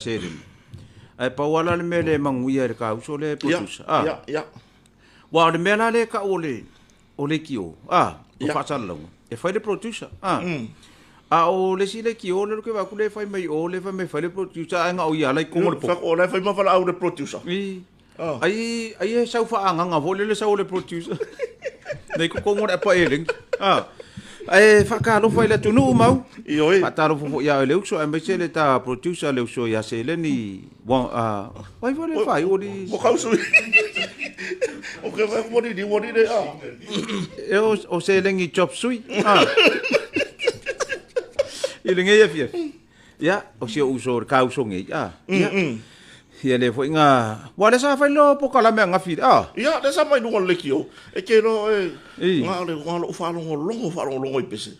Seleni. Ae pau lava la le mea le manuia i le kauso lea e producer. Ah. Ia, ia. Ua o le mea la lea e tau o le o leitio, ah, o faasalalauga, e fai le producer. Ah. A o le isi leitio lea ou te vaai atu lea e fai mai o lea e fai mai fai le producer ae na o ia la i totonu o le poto. O la e fai ma valaau le producer. I. Ai ai e sau faaagaga foi lele sau o le producer. Nei totonu o le apa eleni. Ah. Ae faatalofa i le atunuu mau. Ioe. Faatalofa foi ia oe le uso aemaise le ta producer le uso ia Seleni wa a wai foi le fai o li Mo kau sui. O ke vai mo ni ni mo ni le a. E o Seleni chop sui. Ah. I le ngei afi afi. Ia, o si ou uso o le ka uso ngei. Ah. Ia. Ia le foi nga wa le sa fai lo pokalame angafi. Ah. Ia, le sa mai luga o le leitio. E ke lo e nga le nga lo faalogologo faalogologo i pese.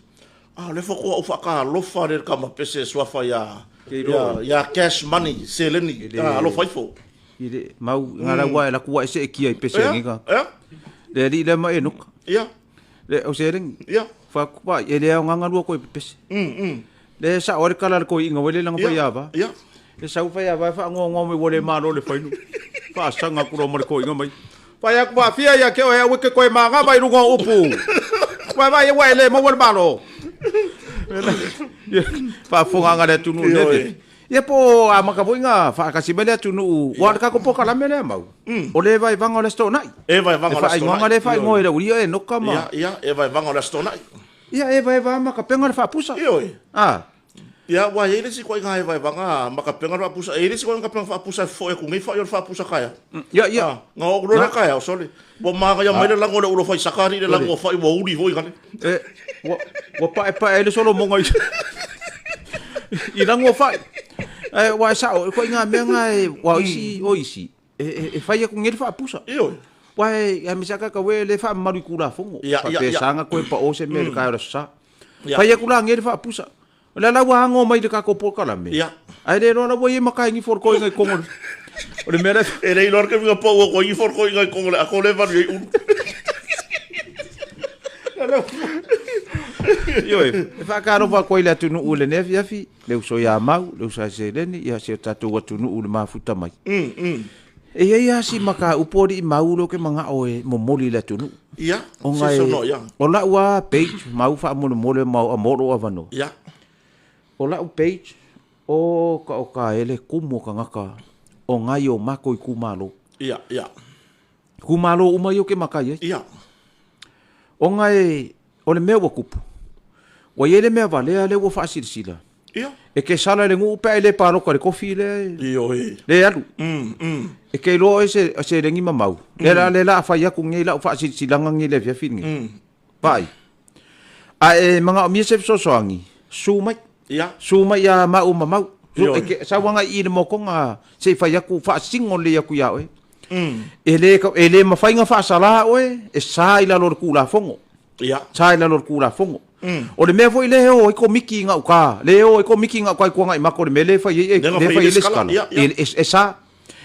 A le faatoa ou faatalofa le kama pese suafa ia ia ia cash money seleni alofa ifo. I le mau nga la wa la kua ese e kia i pese ngiga. Ia. Le ali le ma e nuka. Ia. Le o seleni. Ia. Fa ku e le au nganga lua ko i pese. Le sa o le kala le koi inga wele langa fai ava. Ia. Le sau fai ava fa ngo ngo me wole malo le fainu. Fa sanga kuro mo le koi inga mai. Fai aku fa fia ia ke o he weke koe manga mai runga o upu. Vai vai e wai le mo wale malo. Fa fonga nga le tunu le. Ia po a maka foi nga fa kasi mai le atunuu. Wa le kako poka la mele mau. O le vai vanga o le sto nai. E vai vanga o le sto nai. E fa le fa ngo e le uri e noka ma. Ia, ia, e vai vanga o le sto nai. Ia e vaevae ma ka pega le faapusa. Ioe. A. Ia, ua i ai le isi koaiga vaevaega ma ka pega le faapusa. E i ai le isi koaiga pega faapusa e foe atu nei fai o le faapusa kaea. Ia, ia. A, na oo loa lea kaea, sole. Ua magaia mai le lago o le ulo fai saka alii le lago o fai ua uli foi gale. E, ua, ua paepae ai le solomoga i, i lago o fai. Ae, ua e sao, e koaiga mea na e, ua o isi, o isi, e, e, e fai atu nei le faapusa. Ioe. Ua e, aemaise lava ka ue le faamamalu i Tulafono. Ia, ia, ia. Faapea saga koe pao se mea i le taeao o le Aso Sa. Ia. Fai atu la nei le faapusa. O le ala ua ago mai i le tatou polokalame. Ia. Ae le iloa la ua i ai makaigi folokoiga i Kongo. O le mea lea. E le iloa le kemiga pau o koigi folokoiga i Kongo le ako le valu i ai ulu. Ioe, e faatalofa atu ai i le atunuu i lenei afiafi, le uso ia Mau, le uso ia Seleni, ia si o tatou atunuu i le mafuta mai. E i ai lava si mataupu o alii Mau lea ou te manao e momoli i le atunuu. Ia, Ona se e, saunoa ia. o lau lava page, Mau faamolemole ma mo lou avanoa. Ia. O lau page, o ka o ka ele kumu o kangaka o ngai o mako itumalo. Ia, ia. Itumalo uma ia ou te maka i ai. Ia. Ona e, o le mea ua tupu, ua i ai le mea valea lea ua faasilasila. Ia. E ke sala i le nuu pe a e le paloka i le kofi lea e, Ioe. le alu. E ke iloa oe se, seleni ma mau. Lea la, lea la a fai atu nei lau faasilasilaga nei i le afiafi lenei. Vaai. A e manaomia se fesoasoani, su mai. Ia. Su mai ia maua ma mau. Su, Ioe. e ke, sau agai i i le mokoga se i fai atu, faasino lelei atu ia oe. E le, e le mafai ona faasala oe, e sa i lalo o le Tulafono. Ia. Sa i lalo o le Tulafono. O le mea foi lea e o ai komiti i gauta, lea e o ai komiti i gauta i Tuanaimato, le mea lea e fai ai, Lea na lea e fai fai ai ai le le sikala. sikala. Ia, ia. E, e, e sa.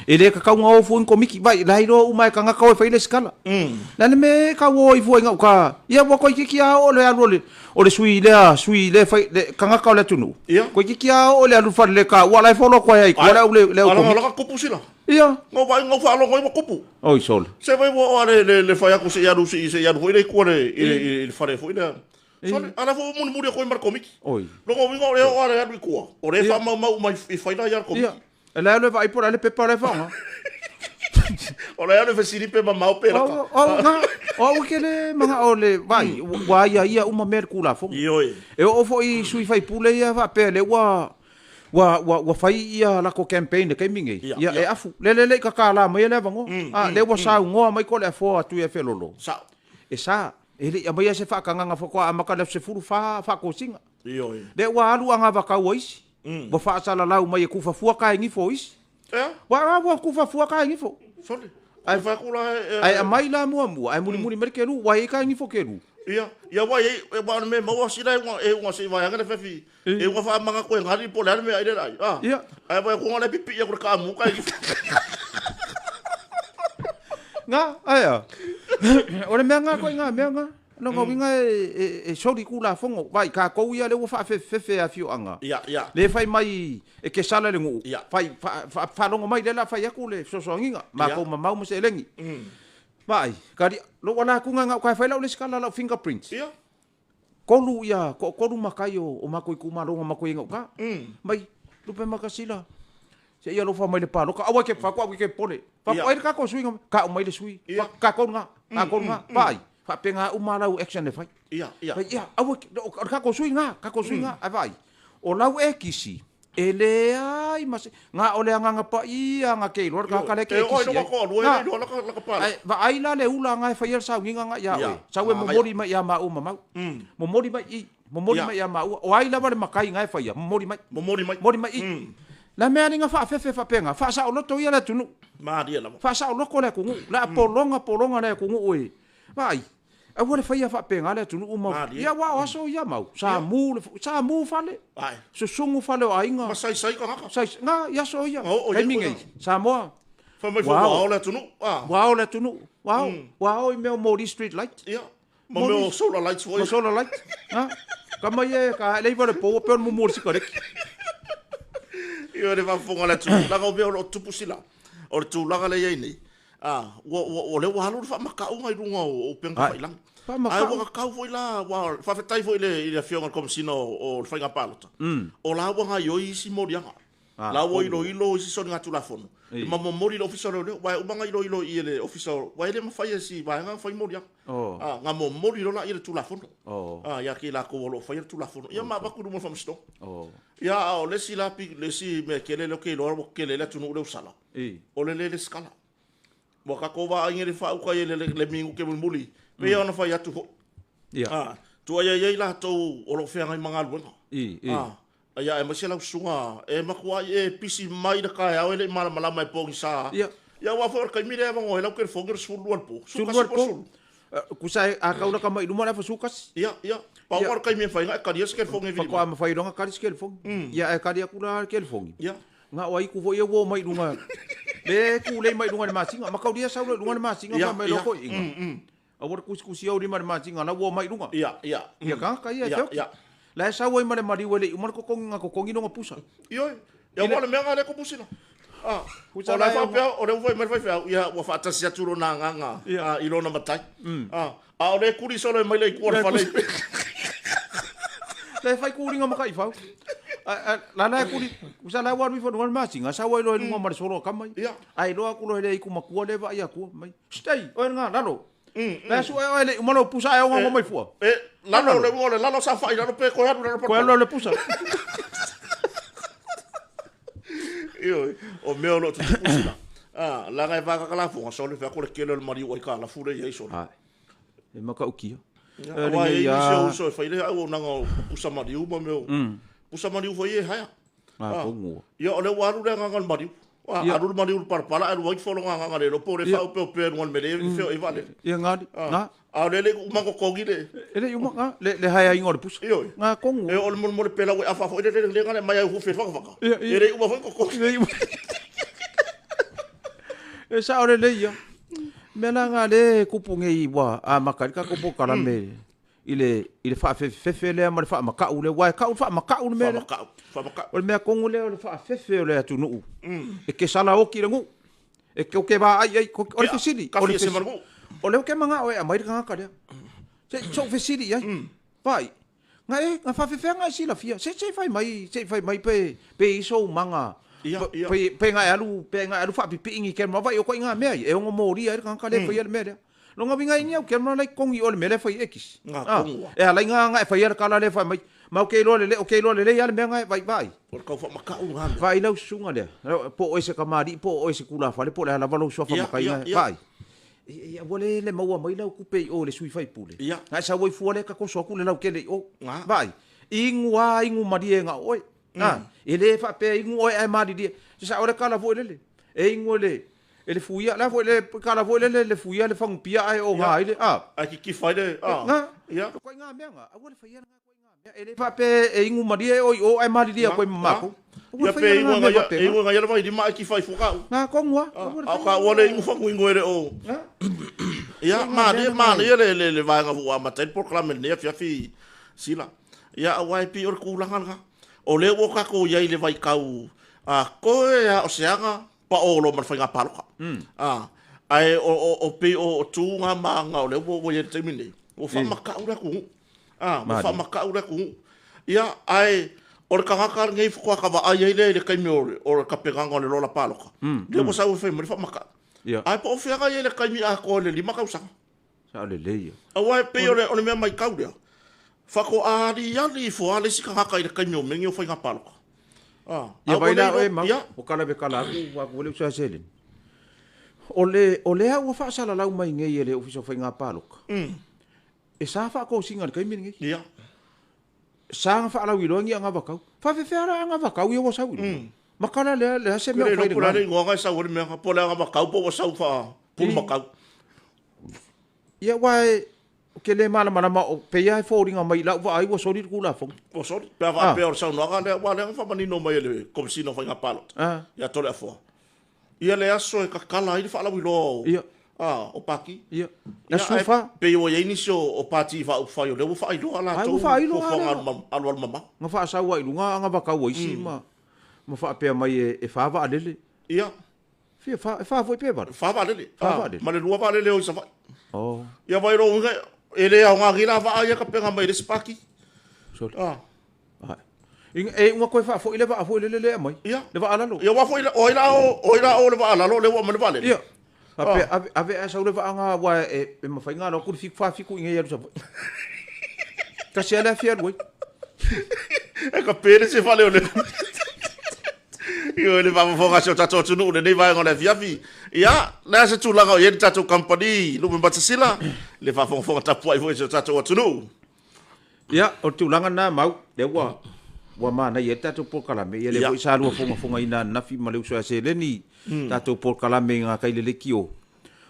E le tatau ona o fua ni komiti. Vai, la e iloa uma e tagata o e fai le sikala. Le a le mea e tau o ai fua i gauta? Ia, ua toeitiiti lava oo le alu o le, o le sui lea, sui lea e fai, le tagata o le atunuu. Ia. Toeitiiti lava oo le alu i le fale le taua, la e follow atu ai i tua le au, le au Ala, komiti. ala kupu sila. Ia. Ngau vai ngau faalogo ai ua kupu. Oi sole. Se vai ua oa le le le fai atu se i alu se i se i alu foi le i tua le i le i le fale foi lea. Sole, ala foi ua mulimuli atu ai ma le komiti. Oi. Lona uiga o lea oa le alu i tua, o lea e faamaumau uma i faila ia le komiti. Ia. E le alu e vaai po o le a le pepa o la e faaaoga. O le alu e fesili pe mamao pe lata. O au, na, o au e ke le manao le vaai, ua aiaia uma mea i le Tulafono. Ioe. E oo foi i sui faipule ia faapea lea ua ua ua ua fai ia lako campaign i le taimi nei, Ia, ia ia. e afu. Le le le i tatala maia le avanoa. A, lea ua saunoa mai ko le afoa atu ia Felolo. Sao. E sa, e le i aumaia se faatagaga faatoa amata i le aso 14 faatosina. Ioe. Lea ua alu agavakau a isi, ua faasalalau mai e kufafua kaegifo o isi. Ea? Ua, ua kufafua kaegifo. Sole. Ae fai atu la e... Ae aumai la muamua, ae mulimuli mai le kelu, ua i ai kaegifo kelu. Ia, ia ua i ai, ua o le mea e maua sila e uga, e uga se i vaeane le fefi, e uga faamanga atu e gali po o le a le mea ai le laai. A, Ia. ae vaai atu la e pipii atu i le kaamu kaegifo. Nga, ae a? O le mea nga koe nga mea nga. Lona uiga e soli Tulafono, vaai tatou ia lea ua faafefefefe e afioaga, lea e fai mai e kesala le nuu, fai, faalogo mai lea o le a fai atu le fesoasoaniga, matou mamao ma seleni. Vaai, tali, lou ala atuga na o tae fai lau lesitala lau fingerprint. Tolu ia, toatolu matai o matou itumalo na matou i ai gauta. Mai, Lupematasila, se i alofa mai i le palota, aua e te, fai atu au e te popole. Fai atu, ai le tatou sui, tau mai le sui, tatou lena, tatou lena, vaai, faapena uma lau action e fai. Fai, ia, aua, o le tatou sui lena, tatou sui lena, ae vaai, o lau e kisi, e leai ma se, na o le Agaga Paia na te iloa le tagata lea e te kisi ai. Ae vaai la le ula na e faia le sauniga na ia oe, sau e momoli mai ia maua ma Mau, momoli mai i, momoli mai ia maua, o ai lava le matai na e faia, momoli mai, momoli mai, momoli mai i. La mea ni na faafefe faapena, faasaoloto ia le atunuu. Malie lava. Faasaoloto le atunuu, la a pologa pologa le atunuu e, vaai, aua le faia faapena le atunuu ma, ia aua o aso ia Mau, sa mu le, sa mu fale, susugu fale o aiga. Ma saisai tagata. Saisai, na, i aso ia, taimi nei, Samoa. Fai mai foi ua ao le atunuu. Ua ao le atunuu, ua ao, ua ao i mea o moli street light. Ia. Ma mea o solar lights foi. Ma solar light. Ha? Ka mai e ka le iwa le po pe on mumu o le sikareti. Ia le faafofoga le atunuu, leaga o mea o lo o tupu sila. O le tulaga lea e i ai nei, ua, ua, o lea ua alu le faamakauga i luga o upega tafailagi. Ae ua tatau foi la, ua faafetai foi i le, i le afioga i le Komesina o, o le Faiga Palota, o la ua gaioi isi moliaga. La ua iloilo isi soligatulafono ma momoli i le Ofisa o Leoleo, aua e uma ona iloilo i i e le Ofisa, aua e le mafai e si vaega ona fai moliaga. Na momoli loa laia le Tulafono ia te i latou o lo o faia le Tulafono, ia ma avatu i luma o le Faamasinoga. Ia, a o le isi la, le isi mea tele lea ou te iloa ua tele ai le atunuu lea ua sala, o le le resitala. Ua tatou vaai nei i le faauta i le minute mulimuli, pei ona fai atu foi. Tuai ai latou o lo o feagai ma galuega. Ia aemaise lau susuga e matuai e pisi mai le taeao e le i malamalama e pogisa. Ia aua foi o le taimi lea e avanoa ai lau telefoni o le 12 i le po. 12 i le po. Tusa a tau lata mai i luma o le afa 11. Ia, ia. Pau lava o le taimi e mafai ona e talia se telefoni e vili mai. Faatoa mafai loa ona tali se telefoni. Ia ae tali atu la le telefoni. Ia. Na o aitu foi ia ua omai i luga le tulei mai i luga i le masina. Mataulia sau loa i luga le masina fai mai loa toeaiina. Aua le tusitusia ou lima i le masina la ua omai i luga. Ia, ia. Ia tagata ia e feoti. La e sau ai ma le maliu e le i uma le totogi na totogi lona pusa. Ioe. Ia aua o le mea lena lea e tupu sina. Pusa O la e faapea, o lea ua fai mai le faifeau, ia ua faatasi atu lona agaga i lona matai. A o lea e kuli solo mai le itu o le fale. La e fai kuliga ma taifau. La la e kuli, usa la ua alu ifo i luga o le masina, sau ai loa i luga ma le solo a tama ia. Ae iloa atu loa e le aitu matua lea e vaai atua mai. Stay, oe lena, lalo. La e sue oe e le i uma lou pusa ae ogaoga mai fua. E, lalo, le uiga o le lalo sa fai lalo pe koe alu lalo Koe alu le pusa. Ioe, o mea o lo o tutupu sila. Leaga e vakaka lafoga, sole fai atu le tele o le maliu aitalafu lea e i ai sole. E matautia. Aua e i ai nisi o uso e fai le auaunaga o pusa maliu ma mea o pusa maliu foi ia e haea. Ia o lea ua alu le agaga o le maliu. Alu le maliu i le palapala ae alu ai folo agaga le iloa po o le faaopeopea i luga o le mele e feoai ai vaalele. Ia ngali. Na. A o lea e le i uma totogi le. E le i uma na le haeaiga o le pusa. Ioe. Na tonu. E o le molemole pelau e afa foi le le le mai ai hufe whakawhaka. E le i uma foi totogi. E le i uma. E sao lelei ia. Mea la na lea e tupu nei ua amata ai le tatou polokalame i le i le faafefefefe lea ma le faamakau lea, aua e tau le faamakau le mea lea. Faamakau, faamakau. O le mea tonu lea o le faafefe o le atunuu e kesala oti le nuu. E tou te vaai i ai, o le fesili, o le fesili, o lea ou te manao e aumai le tagata lea. Se i sou fesili i ai. Vaai, na e, na faafefea na e silafia, se se i fai mai, se i fai mai pe, pe i sou maga, pe, pe na e alu, pe na e alu faapipii ni camera, vaai o koʻi mea ia, e ono molia ai le tagata lea e faia le mea lea. Lona uiga e ni au camera la e totogi i o i le mea lea e fai ai e kisi. E ala ai na e faia le tala lea fai mai, ma ou te iloa lelei, ou te iloa lelei lava le mea na e vaai, vaai. O le tau faamakau lena mea. Vaai lau susuga lea, po o oe se kamali'i, po o oe se tulafale, po o le a lava lou suafa matai na, vaai. Ia ua le le maua mai lau tupe i o i le sui faipule. Na e sau ai fua lea e tatoso atu le lautele i o. Vaai, inu a inu malie na o oe. E le faapea inu oe ae malilie. Se sao le tala foi lele. E inu e le e le fuia, la foi le tala foi lele le fuia le fagupia ae oga ai le a. Ae kikifa ai le a. Na. Koe ngā mea ngā, aua le faia ngā koe ngā mea. E le faapea e inu malie oe i o ae malilie atu ai ma matou. Ia pe ingo nga ia, ingo nga ia le vai lima ai ki fai fua kau. Nga kongu a. A o ka ua le ingo fangu ingo e le o. Ia, manaia, manaia le, le, le vaega ua amata ai le polokalame i lenei afiafi, Sila. Ia, aua e pei o le tulaga lena. O lea ua tatou i ai i le vaitau a, toe lava o se aga pao loa ma le faiga palota. A, ae o, o, o pei o, o tu na ma aga o lea ua, ua i ai i le taimi lenei, ua faamatau le atunuu. A, ua faamatau le atunuu. Ia, ae o le tagata lenei faatoa ta vaai ai lea i le taimi o le, o le tapenaga o le lola palota, lea ua sau e fai mai le faamatau. Ia. Ae po o fea na i ai le taimi atoa i le 5 tausaga. Sao lelei ia. Aua e pei o le, o le mea maitau lea, faatoa aliali ifo lava le isi tagata i le taimi o mea nei o faiga palota. Ah, Ia vai la oe mau, ua kalavekala atu ua le uso ia seleni. O le, o lea ua faasalalau mai nei e le Ofisa o Faiga Palota, e sa faatosina i le taimi lenei. Ia. Sa na faalauiloa ni agavakau. Faafefea la agavakau ia ua sau i luga? Ma kala lea, lea se mea o fai le gana. Ke le iloa sau ai le mea, po o le agavakau po ua sau faa-pulumakau. Ia, aua ou te le malamalama, pei lava e foliga mai i lau vaai ua soli le Tulafono. Ua soli, pe a faapea o le saunoaga lea, aua o lea na faamanino mai e le Komesina o Faiga Palota ia Toleafoa, ia le aso e tatala ai le faalauiloa o, o Pati. Ia, le aso 14. Pei ua i ai nisi o Pati Faaupufai o lea ua faailoa a latou fuafuaga alualumamao. Na faasau ai i luga agavakau a isi ma faapea mai e fa vaalele. Ia. Fia fa, e fa foi pe valu? Fa vaalele. Fa vaalele. Ma le lua vaalele o i Savaii. Oh. Ia vai lou uiga, e le aoga nei la vaa ia kapega mai le isi pati. Sorry. Ah. Ah. E unga koe faafoi le vaa foi lele le aumai. Ia. Le vaa lalo. Ia aua foi o ai la o, o ai la o le vaa lalo lea ua aumai le vaalele. Ia. Faapea, ave, ave ae sau le vaa nga aua e, e mafai nga alu atu le fitu fa fitu i nei alu Savaii. Tasi lava le afi e alu ai. E ka pele se fale o le Ioe le faafofoga a si o tatou atunuu i lenei vaega o le afiafi. Ia, le a se tulaga o i ai le tatou kamupani Lupe Matasila, le faafogafoga tapuai foi a si o tatou atunuu. Ia, o le tulaga lena Mau, lea ua ua manaia ai le tatou polokalame. Ia lea foi sa lua fogafogaina ananafi ma le uso ia Seleni, tatou polokalame i gatai le leitio.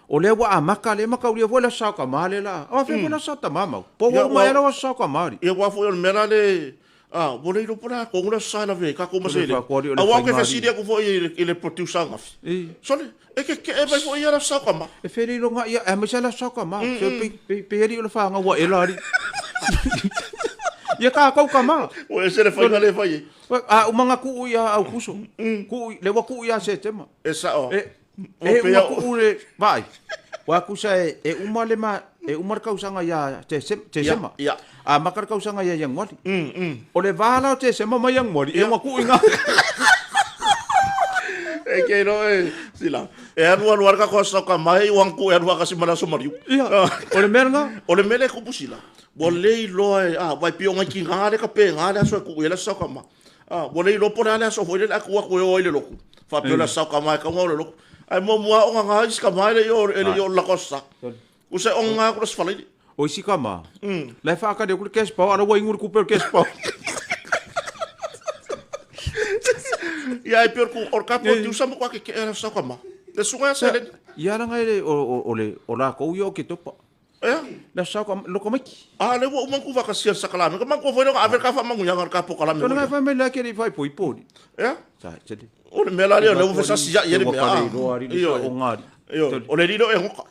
O lea ua amata lea mataulia foi le Aso Saotama lea la. O afea foi le Aso Saotama Mau? Po ua uma ea lau Aso Saotama alii? Ia aua foi o le mea la le a ua le iloa po o le a tonu le aso sa e lavea ai tatou ma seleni. Aua ou te fesili atu foi i le producer ananafi. Sole, e keke'e mai foi ia le Aso Saotama. E feliloga ia aemaise lava le Aso Saotama. Pei pei alii o le fanau a Ela alii. Ia tatou tama. Ua ese le faiga lea e fai ai. A uma ona tuu ia Aukuso, tuu lea ua tuu ia Setema. E sao. E uma tuu le vaai. Ua tusa e, e uma le ma, e uma le tausaga ia Tesema. Ia. Amata le tausaga ia Ianuari. O le va la o Tesema ma Ianuari, e uma tuu i ina. E ke iloa e, sila, e alu alu lava le tatou aso tama e iu atu e alu faatasi ma le aso maliu. Ia, o le mea lena. O le mea lea e tupu sila, ua le iloa e, a, vai pei o nai tina lea e tapena le aso e tuu i ai le aso tama. Ah, ua le iloa po o le a le aso foi lele a tuu atu e o ai i le lotu. Faapea o le aso saoka e tatau ona o le lotu. Ae muamua lava ona ga isi tama e le i o e le i o i le latou aso sa. Usa e ogaga atu le aso Falaili. O isi tama, la e faatali atu le cash power, a o la ua inu le tupe o le cash power. Ia e pei o le o le tatou tiusa matua keke'e le aso saoka. Le susuga ia Seleni. Ia leaga e le o o le o latou ia o Oketopa. Ea? Le aso saoka loko maiki. A lea ua uma ona tuufaatasia le sakalame. Ka manatua foi lea ona ave le ta faamanuiaga i le ta polokalame foi lea. Fai mai la e te le i faaipoipo alii. Ea? Sa tele. O le mea la lea o lea ua fesasia'i ai le mea. Ua kale iloa alii le saoga alii. Ioe. O le alii lea o Enoka.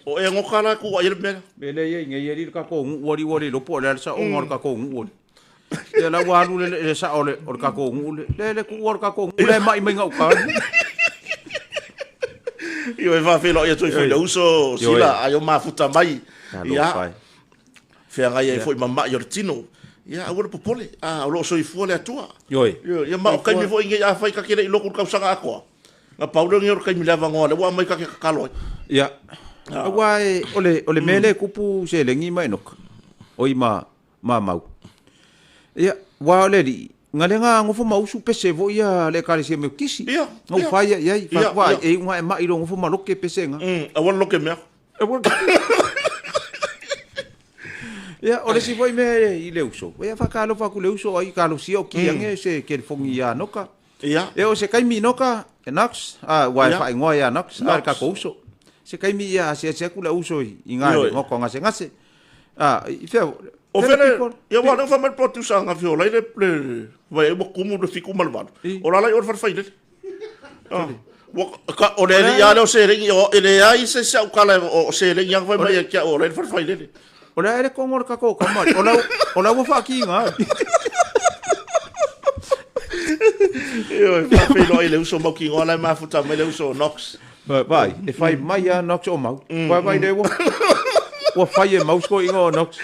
O Enoka la e tuuai ai le mea lea. Mea lea e i ai nei alii le tatou nuu alii ua le iloa po o le a le saoga o le tatou nuu alii. Ia la ua alu le sao o le tatou nuu le le le tuua o le tatou nuu le mai mai gauta. Ioe faafeiloai atu ai foi i le uso Sila ai o mafuta mai. Ia feagai ai foi ma mai o le tino. Ia aua le popole, a o lo o soifua le Atua. Ioe. Ia ma o taimi foi nei afai ta te le i lotu i le tausaga atoa. Na pau lea o le taimi le avanoa lea ua aumai ta te tatalo ai. Ia. Aua o le o le mea lea e tupu seleni ma Enoka. Oi ma ma mau. Ia, aua o le alii, na le ga nofo ma usu pese foi ia le Ekalesia Metotisi. Ia, Na ia. ufai ia i ai, Ia, faatoa ia. e iuga e mai lo nofo ma loke pese ga. Aua le loke mea. Ia, o le isi foi mea i le uso, ia faatalofa atu i le uso ai kalosia o ki ange se kelifogi ia Noka. Ia. E o se taimi Noka, e Knox, a ua e Ia. faaigoa ia Knox, a le Knox. tatou uso. Se taimi ia asiasi atu le uso i i ga Ioe. le maota o gasegase. A, i fea, O fea fea le le, piko? ia aua o lea ua fai mai le producer ananafi o la e le, le, vai ua tumu le 7 ma le 8. I. O la la i o le fale failele. Ah. Ua, o le alii lava lea o seleni, e leai se isi au tala o seleni lava na fai mai ia te au o la e i le fale failele. O le a le kogo o le tatou tama, o la ua faakiga ai. Ioe, faafeiloai i le uso mautinoa la e mafuta mai le uso o Knox. Vai, e fai mai lava Knox o Mau. Vai, vai le ua fai e Mau sikoiga o Knox.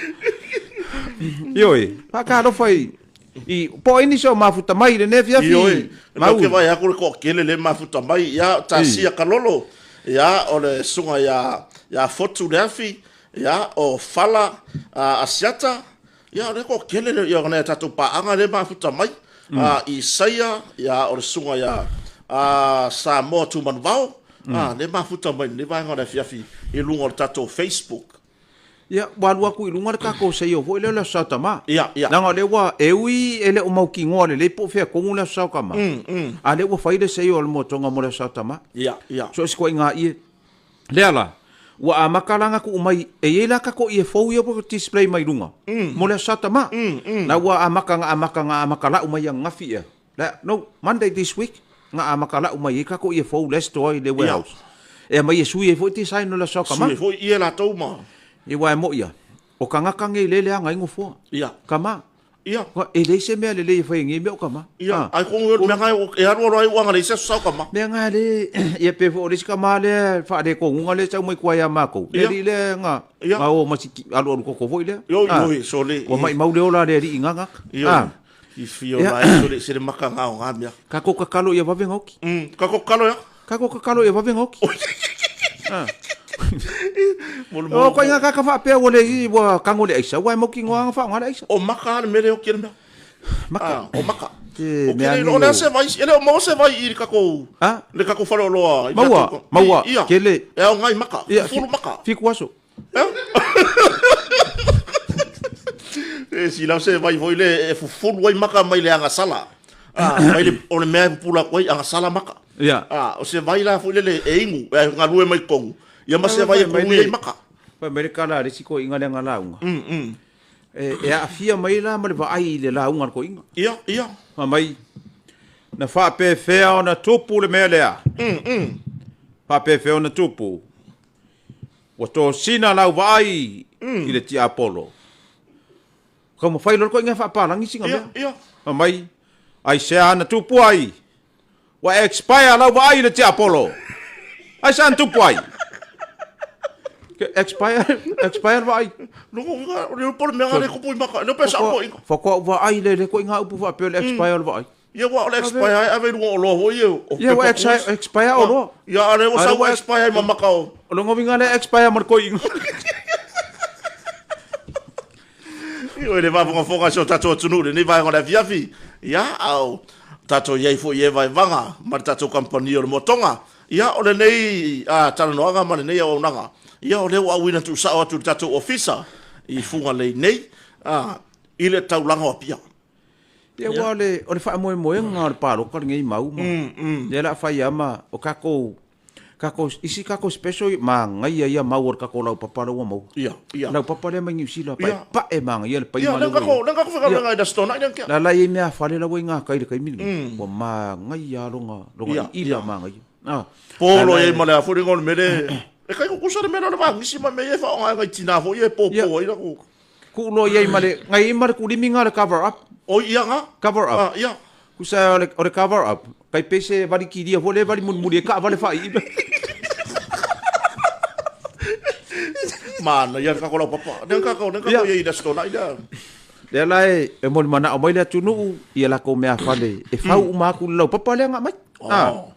Ioe, faatalofa i I, po o ai nisi o mafuta mai i lenei afiafi? Ioe, Mau. Ke vaai atu le toatele le mafuta mai, ia, Tasia Kalolo, ia, o le susuga ia, ia Fotu Leafi, ia, o Fala Asiata, ia, o le toatele le, ia, o nai a tatou paaga le mafuta mai, Isaia, ia, o le susuga ia Samoa Tumanuvao, le mafuta mai i lenei vaega o le afiafi i luga o le tatou Facebook. Ia, ua alu atu i luga le tatou seio foi lea o le Aso Sa Tama. Ia, ia. Leaga o lea ua, e ui e le o mautinoa lelei po o fea tonu le Aso Sa Tama, a o lea ua fai le seio a le Moatoga mo le Aso Sa Tama. Ia, ia. So o se ituaiga ie. Lea la, ua amata la ona tuu mai, e i ai la tatou ie fou ia ua display mai luga, mo le Aso Sa Tama. La ua amata ona amata ona amata lau mai ananafi ea. La, no, Monday this week, na amata lau mai ai tatou ie fou la e store i le warehouse. E aumai e sui ai foi design o le Aso Tama. Sui ai foi ie latou ma. Ia aua e moi a, o tagata nei lea e leaga ai nofoa. Ia. Tama. Ia. E leai se mea lelei e fai e nei mea o tama. Ia, ai kogu e mea ngai e alu alu ai ua ngalei se aso sao tama. Mea ngai le, ia pe foi o le isi tama lea faalekonuga lea e sau mai tua ia matou. Le alii lea na, na o ma si alualu koko foi lea. Oi, oi, sole. Ua maimau le ola a le alii i gaga. Ioe. Fiafia o la e sole se le maka ngao ngā mea. Kako kakalo ia vave ngaoki. Kako kakalo ia? Kako kakalo ia vave ngaoki. O koe ngā kaka whaapea ua le i ua kango le aisa, ua e moki ngoa nga whaonga le aisa. O maka le mere o kere mea. Maka. O maka. Te O mea kere, ni o lea o- se vai, e le o maua se vai i le kako, A? le kako whare o loa. I Maua, tatou- maua, I, ia. kele. E ao ngai maka, Ia, fulu maka. Fiku aso. E silau se vai foi le e fufulu ai maka mai le agasala. Ah, mai le, o le mea e pupula atu ai agasala maka. Ia. Ah, o se vai la foi lele e inu, e galue mai totonu. Ia ma se vai e Fai mai kului le- ai maka. Fai mai le kala a le isi koiga lea na lauga. E aafia mai la ma le vaai i le lauga a le koiga. Ia, ia. Fai mai, na faapefea ona tupu le mea lea. Faapefea ona tupu. Ua tosina lau vaai i le tiapolo. Taumafai loa le koiga e faapalagi sina mea. Ia, ia. Fai mai, aisea na tupu ai? Ua expire lau vaai i le tiapolo. Aisea na tupu ai? Expire, expire le vaai. Loko uiga, o le po le mea le kupu i maka, le pe sa ko inga. Faatoa ou vaai le le koiga upu faapea o le expire o le vaai. Ia ua o le expire ai ave i luga o oloa foi ia. O Ia ua pepa kuis. expire oloa. Ia a lea ua A sau lea ua expire ai ma maka o. O lona uiga lea expire ma le koiga. Ioe le faafogafoga a si o tatou atunuu i lenei vaega o le afiafi. Ia, a o tatou i ai foi i ia vaevaga ma le tatou kamupani o le Moatoga. Ia, o lenei talanoaga ma lenei auaunaga, ia o lea ua auina tuusao atu i le tatou Ofisa i Fugalei nei, i le taulaga o Apia. Ia aua o le faamoemoega o le palota lenei mau ma lea o le a fai lava ma o tatou tatou isi tatou special manaia ia mau o le tatou laupapa lea ua maua. Ia, ia. Laupapa lea mai Niu Sila paepae manaia le paima lea ua i ai. Ia, lea na tatou faigaluega ai i le Aso Toonai lea na tea. La la e i ai meafale la ua i gakai i le taimi lenei, ua manaia lava lona iila manaia. Polo i ai ma le a foi le igoa o le mea lea, e kai kukusa le mea lea o le vagisi ma mea ia e faaaoga ai nai tina foi ia e popo ai latou. Tuu loa i ai ma le, nai i ai ma le kulimi na o le cover up. Oi ia nga. Cover up. Ah, ia. Kusa o le cover up, kai pei se vali kilia foi lea vali mulimuli ai kaavale faaiivi. Manaia le kako laupapa. Lea kako, lea kako i ai i le Aso Toonai lea. Lea la e molimanaʻo mai le atunuu i a latou meafale e fau uma atu le laupapa lea na aumai. Oh.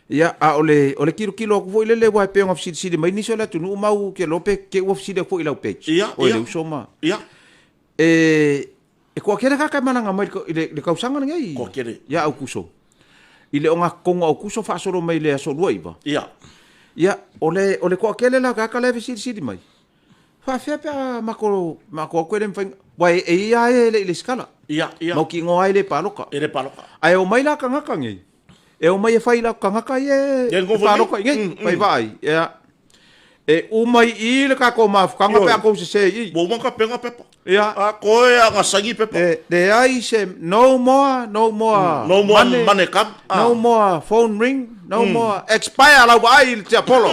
Ia, a o le, o le kilokilo atu foi lele, aua e pei ona fesilisili mai nisi o le atunuu ma ou te iloa pe te i ua fesili atu foi i lau page. Ia, Oi ia. le uso ma. Ia. E, e toatele tagata e malaga mai i le, le tausaga lenei. Toatele. Ia Aukuso. I le ogatotonu o Aukuso faasolo mai le aso 29. Ia. Ia, o le, o le toatele la o tagata la e fesilisili mai. Faafefea pe a mako, mako atu e le mafai, aua e, e ia lava e le i lesitala. Ia, ia. Mautinoa ai le paloka. E le paloka. Ae omai la tagata nei, e omai e fai i latou tagata ia e Ia, palota i inei, fai vaai. Ia. E uma i i le tatou mafutaga pe a tou sese i i. Ua uma ona tapena pepa. Ia. A toe a na saini pepa. E leai se no more, no more. No more money, money come. No more phone ring, no more expire lau vaai i le tiapolo.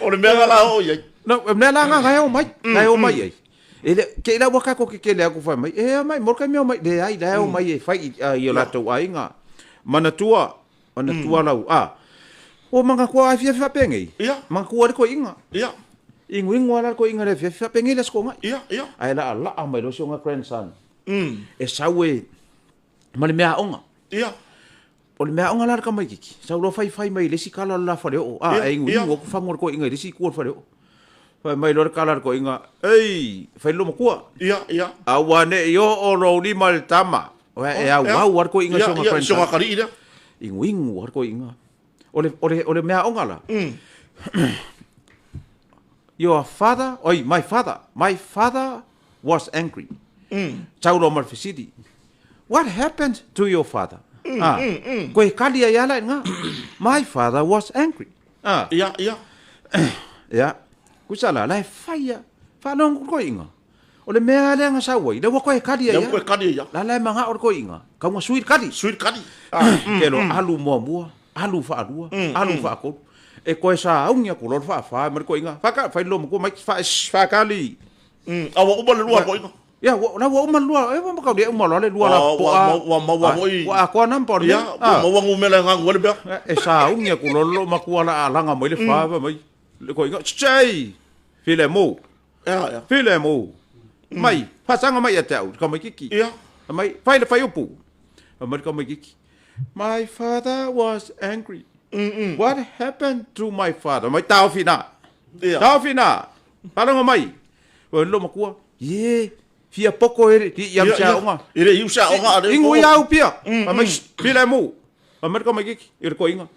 O le mea la la oo i ai. No, o le mea la na e o mai, na e o mai ai. E le, ke ila ua kako ke kele aku fai mai, e mai, mo ka mea mai, leai, la e o mai e fai i o latou aiga. Manatua, manatua lau, a, ua manatua ai fiafi faapenei. Ia. Manatua le toeaina. Ia. Iguigu lava la le toeaina i le afiafi faapenei le Aso Toonai. Ia, ia. Ae laalaa mai loa si ona grandson. E sau e, ma le meaaoga. Ia. O le meaaoga la a le tamaitiiti, sau loa faifai mai i le isi kala o le la faleoo, a, e iguigu atu fagu o le toeaina i le isi itu o le faleoo. Fai mai loa le kala a le toeaina, Ei, fai le loomatua. Ia, ia. Aua ne i oo lou lima i le tama. E auau lava le toeaina i si ona grandson. Ia, si ona atalii lea. Iguigu lava le toeaina. O le, o le, o le meaaoga la. Your father, oi, my father, my father was angry. Sau loa ma le fesili, What happened to your father? Ah, koe kali ai ala i ngā. My father was angry. Ah. Ia, ia. Ia, kusa la, la e whai a, whalongo koe inga. O le mea lea nga sau ai, lea ua koe kali ai Lea ua koe kali ai. La la e manga o le koe inga, kaunga sui le kali. Sui le kali. Ke lo alu muamua, alu whaalua, alu whaakolu. E koe saungi aku loa le faafa ma le koe inga. Whaka, whai lo makua mai, wha, whakali. A ua uma le lua koe inga. Ia, ua, la ua uma le lua, e ua makau le uma loa le lua la po a. Ua maua foi. Ua akoa nampa o le mea. Ia, ua maua numera e ganu ai le mea. E saungi aku loa lo makua la alaga mai le fa mai. Le koe inga, tshei! File mo. Ia, ia. File mo. Mai, faasaga mai ia te au, le tamaitiiti. Ia. Mai, fai le faiupu. Mai le tamaitiiti. My father was angry. What happened to my father? Mai taofi na. Ia. Taofi na. Faalogo mai. Ua lilo matua. Ie, fia poko e le i au se aoga. E le iu se aoga a le. Ingo ia au pia. Mai pila e mo. Mai le tamaitiiti i le toeaina.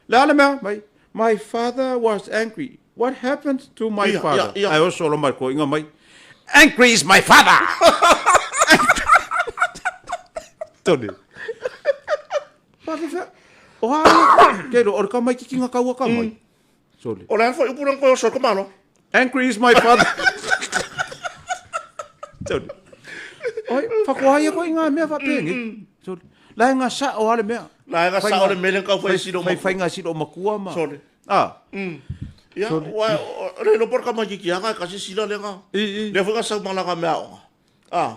Le a le mea? Mai, my father was angry. What happened to my father? Ae oso loa ma le toeaina mai, Angry is my father! Tony. Whawhiwhia. O a ia, kei roa, o le tamaitiiti nga kaua ka mai. Sorry. O le a le whaiupu lena koe oso e ka malo? Angry is my father. Sorry. Oi, whakoa ia koe i ngā mea whapengi. Sorry. La e ngā sao a le mea. La e ngā sao le mea le kau whai siro makua. Whai ngā siro makua ma. Sorry. Ah. Ia, ua, le iloa po le tamaitiiti anga e kasi sila le nga. Lea foi nga sau malaga mea aoga. Ah.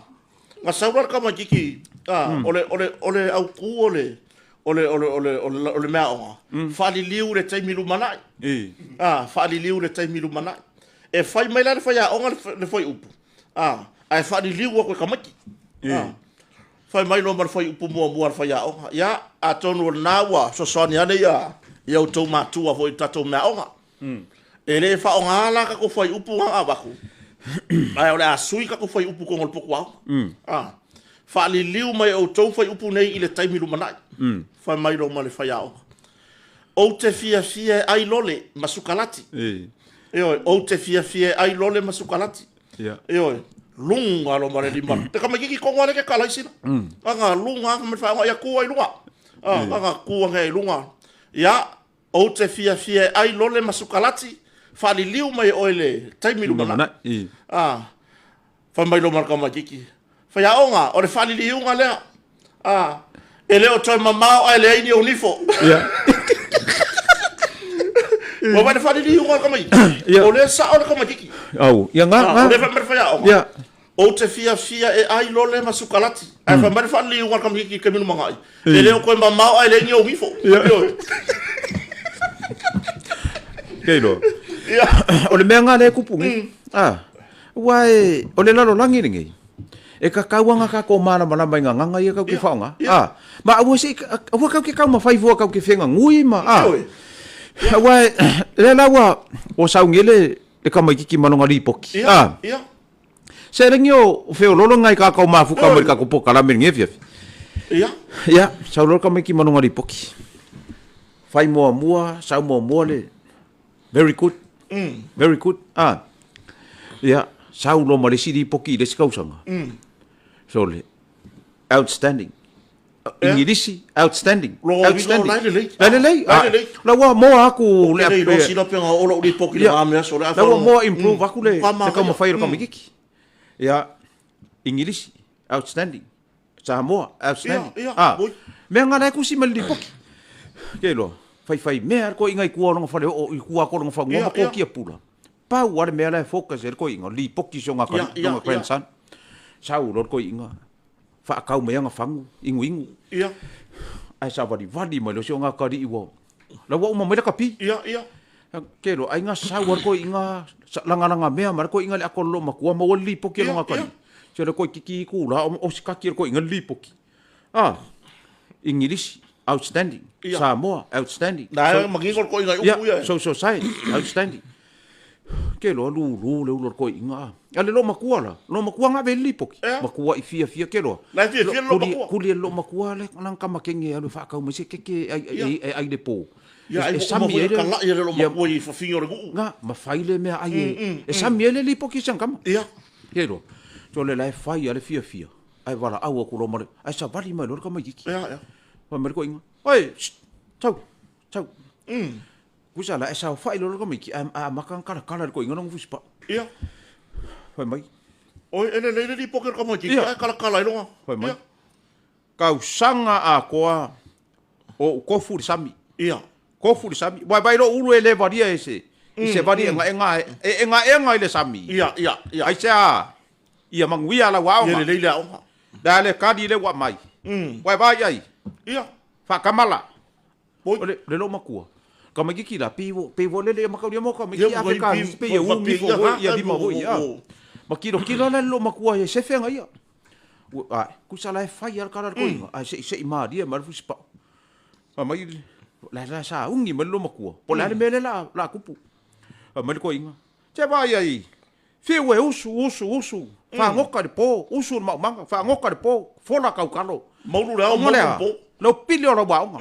Nga sau la le tamaitiiti, ah, o le, o le, o le autu o le, o le, o le, o le, o le, o le mea aoga. Faaliliu le taimi lumanai. Ah, faaliliu le taimi lumanai. E fai mai la le faiaoga le fuaiupu. Ah, ae faaliliu atu e tamaiti. Ah. Fai mai loa ma le fuaiupu muamua a le faiaoga. Ia, atonu o lena ua fesoasoani ane ia, ia outou matua foi i le tatou meaaoga. E le faaaoga la tatou fuaiupu na avatu, ae o le a sui tatou fuaiupu i totonu o le potu aoga. Ah, faaliliu mai e outou fuaiupu nei i le taimi lumanai. Fai mai loa ma le faiaoga. Ou te fiafia e ai lole ma sukalati. Ioe, ou te fiafia e ai lole ma sukalati. Ioe, luga lo ma le lima. Te tamaitiiti tonu ale ke kala i sila. Aga luga ma le whaonga ia kua i luga. Aga kua nge i luga. Ia, ou te fiafia e ai lole ma sukalati, faaliliu mai e oe le taimi lumanai. Fai mai lo ma le tamaitiiti. Faiaoga, o le faaliliuga lea. A, e le o toe mamao ae leai ni ou nifo. Ia. Ua vaai le faaliliuga o le tamaitiiti. Ia. O lea e sao le tamaitiiti. Au, ia nga, A, nga. o lea e fai mai le faiaoga. Ia. Ou te fiafia e ai lole ma sukalati. Ae fai mai le faaliliuga a le tamaitiiti i le taimi lumanai. E le o toe mamao ae leai ni ou nifo. Ia. Ioe. Kei loa. Ia. O le mea nga lea e kupu nei. A, Aua e, o le lalolagi lenei, e kakau ana kakou malamalama i gagaga ia kau ke whaonga. A, ma aua se, aua kau ke taumafai fua kau ke whenganui ma, a. Aua e, lea la ua, ua saungi e le, le tamaitiiti ma lona lipoki. A. Se lengi o feololo ngai kakau mafuka mai le kakou pokalame lenei afiafi. Ia, sau loa le tamaitiiti ma lona lipoki. Fai muamua, sau muamua le, Very good. Very good. Ah. Ia, sau loa ma le isi lipoti i le isi tausaga. Sole, outstanding. Igilisi, outstanding. Logo uiga o la e lelei. La e lelei. La e lelei. La ua moa aku le. Lelei loa sila pe nga ola uli poki le ngame aso le La ua moa improve aku le taumafai o le tamaititi. Ia, Igilisi, outstanding. Samoa, outstanding. Ia, ia. Mea nga la e tusi ma le lipoti. Ke iloa, faifai mea le toeaiina i tua o lona fale oo, i tua atu o lona fanua ma kokia pula. Pau lava le mea la e focus ai le toeaina, lipoti si ona atalii, lona grandson. Sau loa le toeaina, faatau mai ana fagu, inuinu. Ia. Ae savalivali mai loa si ona atalii ua, la ua uma mai le kapi. Ia, ia. Ke iloa, ai na sau lava le toeaina lagalaga mea ma le toeaina i le ato o le loomatua maua le lipoti a lona atalii. Se o le toeitiiti itula o sikati e le toeaina le lipoti. Ah, Igilisi, outstanding. Ia. Samoa, outstanding. Na e manino le toeaina i upu ia. Ia, social science, outstanding. Ke iloa lulu le ulu o le toeaina a. A le loomatua la, loomatua na ave i le lipoti. Ea. Matua i fiafia ke iloa. La e fiafia le loomatua. Kuli e le loomatua le lana tama kenge e alu e faatau mai se keke e ai e ai i le po. Ia, ai E ua uma sami foi ai ona le kalai e le ia loomatua i fafine o le nuu. Na, ma fai le mea ai e e sami ai le lipoti i si ana tama. Ia. Ke iloa. So le la e fai a le fiafia. Ae valaau atu loa ma le, ae savali mai loa le tamaitiiti. Ia, ia. Fai mai le toeaina, Oi, sst, tau, tau. Kusa la e saofai loa le tamaiti, ae amata ona talatala e le toeaina lona fusipau. Ia. Fai mai. Oi, e lelei le lipoti a le tamaitiiti, Ia. ae talatala ai lona. Fai mai. Ia. Tausaga atoa o ou tofu i le sami. Ia. Tofu i le sami. Ua vai lou ulu e le valia e se, i se vali egaega e egaega i le sami. Ia, ia, ia. Aisea, ia manuia lau aoga. Ia lelei le aoga. Le a le kali lea ua aumai. Ua e vaai ai. Ia. Faatamala. Oi. O le, le loomatua. Tamaititi la, pei ua, pei ua lele ia mataulia mo tamaititi Ia, a ua ka i- pei e ua umi faapea, fo ia, ia lima foi ia. Ma kilokilo la le loomatua ia se fega ia. Ua, ai, kusa la e fai a le kala le koiga, ai se i se i malie ma le fusipao. Fai mai la la sa ugi mai le loomatua. Po o le a le mea lea la la tupu. Fai mai le toeaina, Se vaai ai, fiu e usu, usu, usu, fagoka i le po, usu i le maumaga, fagoka i le po, fola kaukalo. Maulu le ao, Ona maulu lea, le po. lau pili o lau aoga.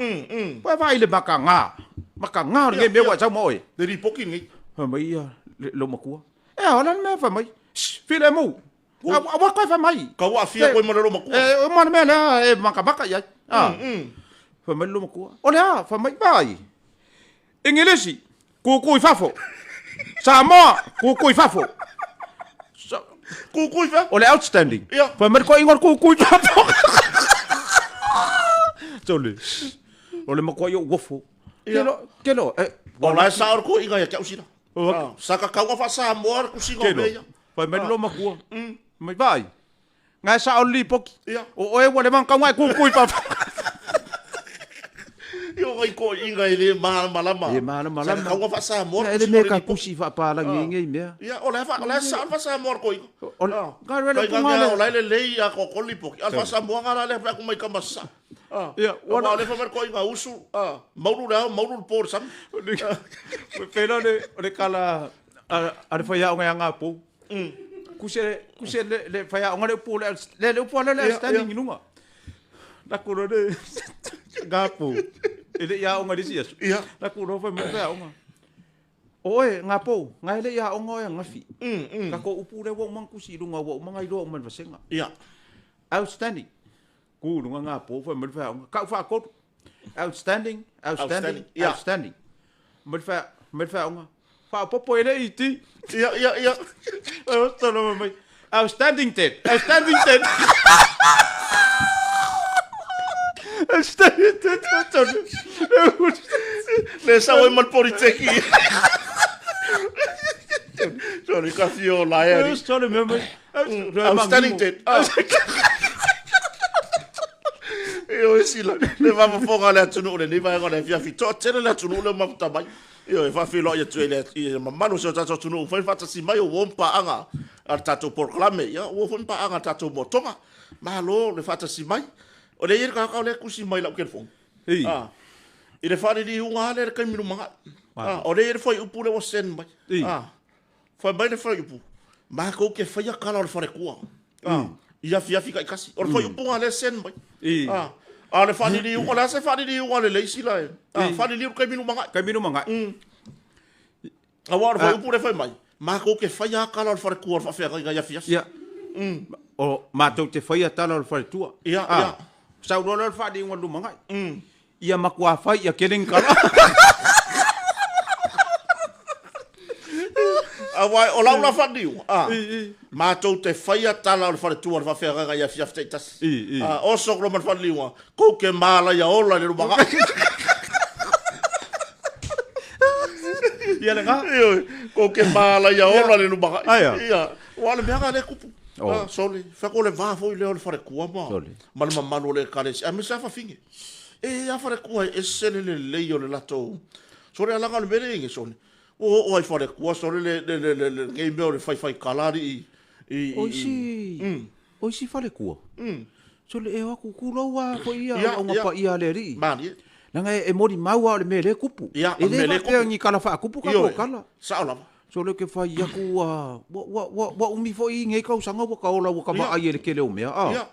Ua e vaai i le makaga, makaga o lenei mea ua e sau ma oe. Le lipoti lenei. Fai mai ia le loomatua, E a, o le a le mea fai mai? Shh, filemu, aua toe fai mai. Kau aafia koe ma le loomatua. E uma le mea lea e makamaka i ai. Fai mai le loomatua, O le a? Fai mai, Vaai, Igilisi, kuku i fafo. Samoa, kuku i fafo. Kuku i fafo. O le outstanding. Ia. Fai mai le toeaina o le kuku i fafo. Tole. O le matua i ou ofo. Ia. Ke lo, ke lo, e, O la e sao le toeaina ia te au sila. O- Sa kakauga faa-Samoa le tusiga o ke lo. mea ia. Fai mai le loomatua. Mai vaai. Ngai sao le lipoti. Ia. O oe ua leva ona taunga e kuku i fafo. Ia o ngai toeaina e le malamalama. E malamalama. Sa kakauga faa-Samoa Ia, le e le tusiga mea o le ka lipoti. tusi faapalagi ai nei mea. Ia, o la e fa- o la e sao le faa-Samoa le toeaina. O le, ka le Kai punga ka le. o la e lelei a koko lipoti. A le faa-Samoa la lea fai atu mai kama sa. Ia, Ua o le fai mai le toeaina usu, maulu le ao, maulu le po i le sami. Pela le o le kala a le faiaoga ia Gapou. Kuse kuse le le faiaoga le upu le le le upu le le standing i luga. Laku loa le Gapou. E le i aoga i le isi aso. Ia. Laku loa fai mai le faiaoga. O oe Gapou, ngai le i aoga oe angafi. Tatou upu lea ua uma ona tusi i luga ua uma ona iloa uma e le vasega. Ia. Outstanding. Ku i luga Gapou fai mai le faiaoga. Kau faatolu. Outstanding, outstanding, Outstanding, ia. outstanding. Mai le fai mai le faiaoga. Faaopoopo e le iti. Ia, ia, ia. Ai tolo mai. Outstanding Ted. Outstanding Ted. Outstanding Ted. Tolo. Le sao ai ma le Polytech. Sorry, ka fio la e ari. Tolo me mai. Outstanding Ted. E o e sila, le vafofoga le atunuu lenei vaega o le afiafi. Toatele le atunuu lea o mafuta mai. Ioe, e faafeiloai atu ai le i le mamalu o si o tatou atunuu ua fai faatasi mai, ua o ma paaga a le tatou polokalame, ia ua o foi ma paaga a le tatou motoga. Malo le faatasi mai. O lea e i ai le tagata o lea e tusi mai i lau telefoni. Ei. I le faaliliuga lava lea i le taimi lumanai. O lea e i ai le fuaiupu lea ua send mai. Ei. Fai mai le fuaiupu, matou te faia tala o le faletua. I afiafi taitasi. O le fuaiupuga lea e send mai. Ei. A o le faaliliuga, o le a se faaliliuga lelei sila e? Faaliliu le taimi lumanai. Taimi lumanai. Aua o le fuaiupu lea e fai mai, matou te faia tala o le faletua o le faafeagaiga i afiafi. Ia. O matou te faia tala o le faletua. Ia, ia. Sau loa lea o le faaliuga i le lumanai. Ia matua fai ia tele ni tala. Aua o lau la faaliuga, a, matou te faia tala o le faletua o le faafeagaiga i afiafi taitasi. A, oso loa ma le faaliuga, kou te malaia ola i le lumanai. Ia lena. Ioe, kou te malaia ola i le lumanai. Aia. Ia, aua o le mea lena lea e tupu. Oh. Ah, sole, fai atu o le va foi lea o le faletua ma, Sole. ma le mamalu o le ekalesia, aemaise lava fafine. E a faletua e ese le lelei o le latou. Sole alaga o le mea lea i ai sole. Ua oo ai faletua sole le le le le lenei mea o le faifai tala alii i i O isi o isi faletua. Sole e o atu tulou a foi ia auauna paia a le alii. Malie. Leaga e molimau a o le mea lea e tupu. E le faapea ni tala faakupu tatou tala. Sao lava. Sole ke fai atu ua ua ua ua umi foi i nei tausaga ua ta ola ua ta vaai ai i le tele o mea a.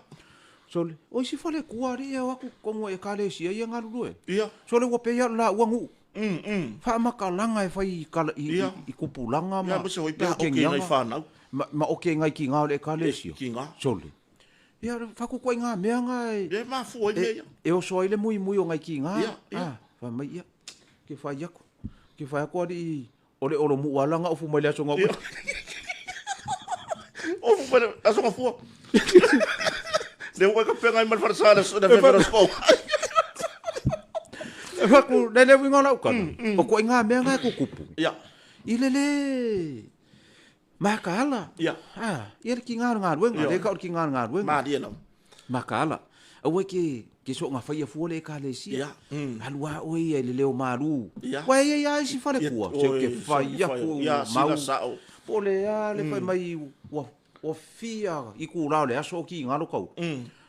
Sole, o isi faletua alii e o atu totonu o ekalesia ia e galulue. Ia. Sole ua pei lava o le laua nuu. Mm, mm. Faamatalaga e fai i kala, i, Ia. i, i kupulaga ma Ia, aemaise foi pe a i oke i nai kegiaga. whanau. Ma, ma oke ngai ki ngā o le ekalesia. E, ki ngā. Sole. Ia, whakukuai ngā mea ngā e, E mafua ai mea ia. e oso ai le muimui o ngai ki ngā. Ia, ia. Ah, whai mai ia. Ke whai aku. Ke whai aku alii O le olo muu ala nga ofu mai le aso nga Ia. Ofu mai le aso nga fua. Le ua ka penga i mal farsa le le fefera spo. E faku le le winga lau kana. O ko inga mea nga ku kupu. Ia. I le le makaala. Ia. Ah, ia le ki ngā ngā ruenga, le ka o ki ngā ngā ruenga. Marie lava. Makaala. Aua ke ke so nga whaia fua le ekalesia. Ia. Mm. Alu a oe ia i le leo malu. Ia. Wa ia ia isi fale Ia, kua. oi, Se ke se whai ke aku whai. Ia, mau. sila sao. Po le a le whai mai ua ua fia i ku lao le aso ki ngalo kau.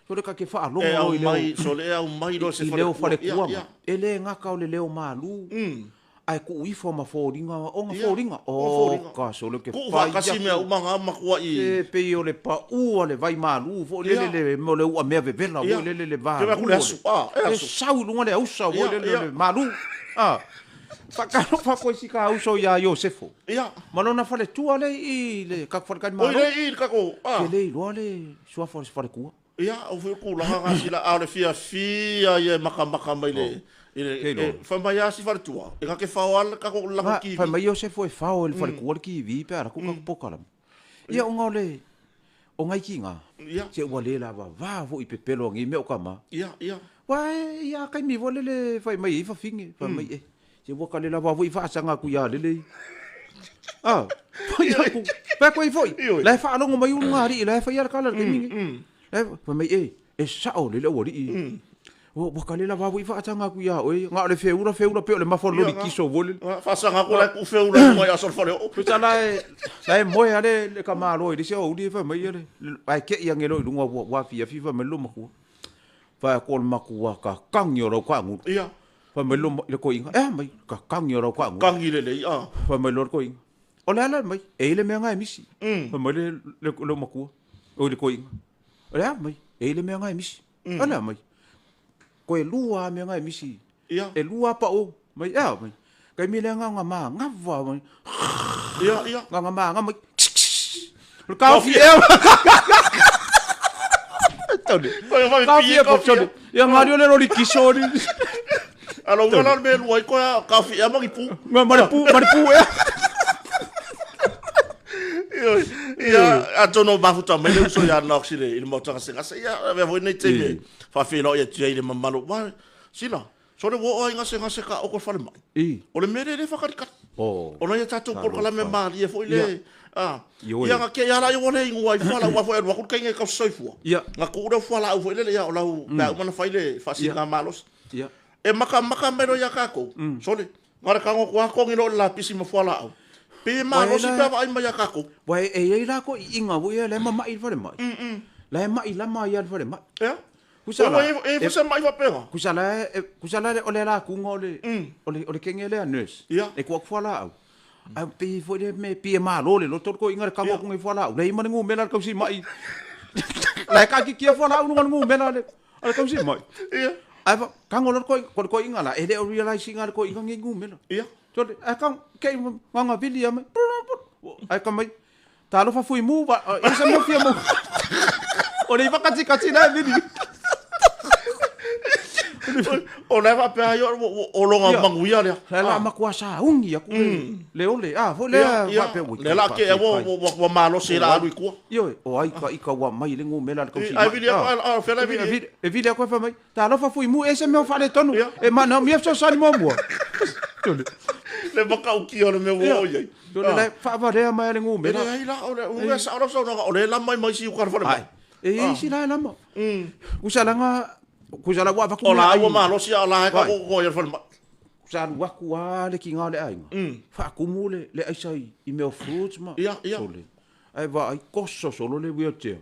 So le ka ke whaalongo E au i leo mai, so le au mai lo se i fale leo fale Ia, kua. ia. E le ngaka o le leo malu. Ai ku ifo ma fōringa, o nga Ia, fōringa. o O fōringa. ka so le ke Ku whai whakasi aku. mea umanga makua i. E pei o le pa ua le vai malu fo le Ia. le le mo le ua mea vevela Ia. fo le le le va. Ke mea ku le asu, ah, e E asu. sau lunga le ausa fo Ia, le le ia. le malu. Ah. Whakaro whakoi si ka auso ia Iosefo. Ia. Ma lona fale tua le i le ka fale kani Oi malo. le i le kako. Ah. Ke le i loa le suafa o le fale kua. Ia, o fui ku laga nga sila a o le fia fia ia e makamaka mai le i le Kei loa. e fai mai a si fale tua. E nga ke whao ala kako lako Ma kiwi. fai mai Iosefo e whao e le fale kua le kiwi pe ara ku ka pokala. Ia o ngā le o ngai ki ngā. Ia. Se ua le lava va fo i pepelo ngi mea o ka ma. Ia, ia. Wa e ia kai mi vole le fai mai i whawhinge. Fai mai e. Se ua ka le lava fo i whaasanga ku ia lele. Ah, fai aku. Pea koe i foi. Ioi. La e whaalongo mai ulu ngā rii, la e whai ara kala le keminge. La e fai mai e, e sao le le ua rii. Ua ua ka le lava fo i whaasanga ku ia oe. Ngā o le wheura, wheura pe o le mawha lori ngā. kiso vole. Nga Whaasanga ko lai ku wheura i mai aso le fale o. Puta la e, la e moe ale le ka malo i le se o uri e fai mai ale. Ai ke ia ngelo i lunga ua, ua fia fi fai mai lo makua. Fai ko le makua ka kangi o rau ka nguru. Ia. Fai mai lo le ko inga. E mai ka kangi o rau ka nguru. Kangi le lei, ah. Fai mai lo le ko inga. O le ala mai e ile mea ngai misi. Fai mai le le le makua. O le ko inga. O le ala mai e ile mea ngai misi. Ala mai. Ko e lua mea ngai misi. Ia. E lua pa o mai e mai. Kai mi le nga nga ma nga va mai. Ia, ia. Nga nga ma nga mai. O le kaofi e. Tau Koe whai Kaofi pie, e kaofi po e. Ia ngā rio le rori kiso ni. Alo ua la le mea lua i koe a kaofi e mangi pū. Nga mare pu, mare pu e. Ia, ia, atono mafuta mai le uso ia Knox i le, i le mautanga se gase. Ia, avea foi nei teime. Whawhela o ia tia i le mamalo. Wa, sila, so le wo ai ngase ngase ka oko whale mai. I. O le mere le whakarikari. O. O ia tātou polokalame mālie foi le... Ah, Ioi. ia nga ke ia la i wale ingoa i whala ua foi alu aku kai ngai kau soifua. Ia. Nga ku ura whala au foi le ia o lau pea umana fai le whasinga malos. Ia. E maka maka mai ro ia kākou. Sole, ngā re kango kua kongi lo la pisi ma whala au. Pe malosi la- pea vaai mai ia kākou. Wa e e ei la ko i inga wo ia le ma mai whare mai. La e mai lama ia le whare mai. Ia. Kusa O la. e e fusa mai whapenga. Kusa la e kusa la o le la kunga o le o le o le kenge le nurse. Ia. E kua kwa la au. Ai pe foi le me pie malo le loto ko inga le kango kunga i whala au. Le ima le ngu mela le kausi mai. La e ka ki kia whala au nunga le ngu mela le le kausi mai. Ia. Ai fa kango lo ko ko ko inga la e le o realize inga le ko inga ngi ngu mela. Ia. So le ai kang ke nganga vili mai. Ai ka mai. Talofa fui mu va e sa mo fia mo. O le whakati kati la vili. O le faapea ai o loga manuia lea. Le la matua sauni aku le ole. Ah, foi lea faapea ua. Le la ke ua malosi la alu i tua. Ioe, o ai ka ika ua mai le ngumela le kausi. Ai vili aku a fela vili. E vili aku fa mai. Talofa fui mu e se mea faaletonu. E mana mia fesoasoani muamua. Le makaukia o le mea ua oo i ai. Le la faavarea mai le ngumela. E leai la, o le uga sao lau saunoaga, o le lama mai isi uka o le falemai. E i ai isi la e lama. Kusalaga, kusala ua avatu O la ua malosi a o la e tagogogo ai o le falemai. Sa alu atu lava le tiga o le aiga, faatumu le aisa i mea o fruits ma sole. Ae vaai, koso solo le wheelchair.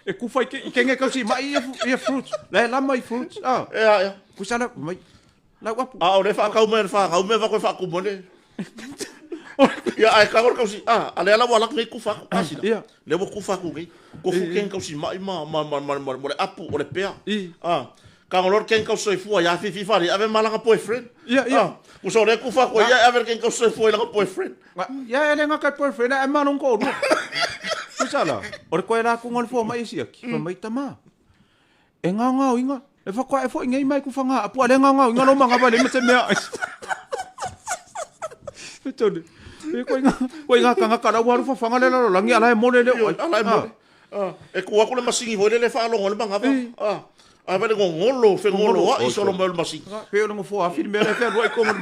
E kufa i kenge tausimai ia fruits. La e lama i fruits. Ia, ia. Kusala mai, lau apu. A o le faatau mai e le fanau mea faatoe faatumu ai le. Ia, ae tago le tausi, a lea la ua alu atu nei kufa atu, a sila. Ia. Lea ua kufa atu nei. Kofu kenge tausimai ma le apu o le pea. Tago loa le kenge tausisoifua ia Fifi Fale, ave ma lana boyfriend. Ia, ia. Uso o lea kufa atu ai, ia ave le kenge tausisoifua i lana boyfriend. Ia, e le gata i boyfriend, ae ma lona toalua. Tusa la, o le koe la atu o le fomai e siaki, fai mai tama, e gaogaoiga, e faatoa e foi nei mai ku whanga apu, a le gaogaoiga lo mangawa le ma te mea. Tone, e koe ngā, koe ngā tangata rau aru whawhanga le lalolangi, ala e mole leo ai. Ala e mole. E ku aku le masingi foi le le whaalongo le mangawa. Ai vai le gogolo, fegolo ai solo mai o le masingi. Pe o le ngofo afi le mea le whenua i kongo.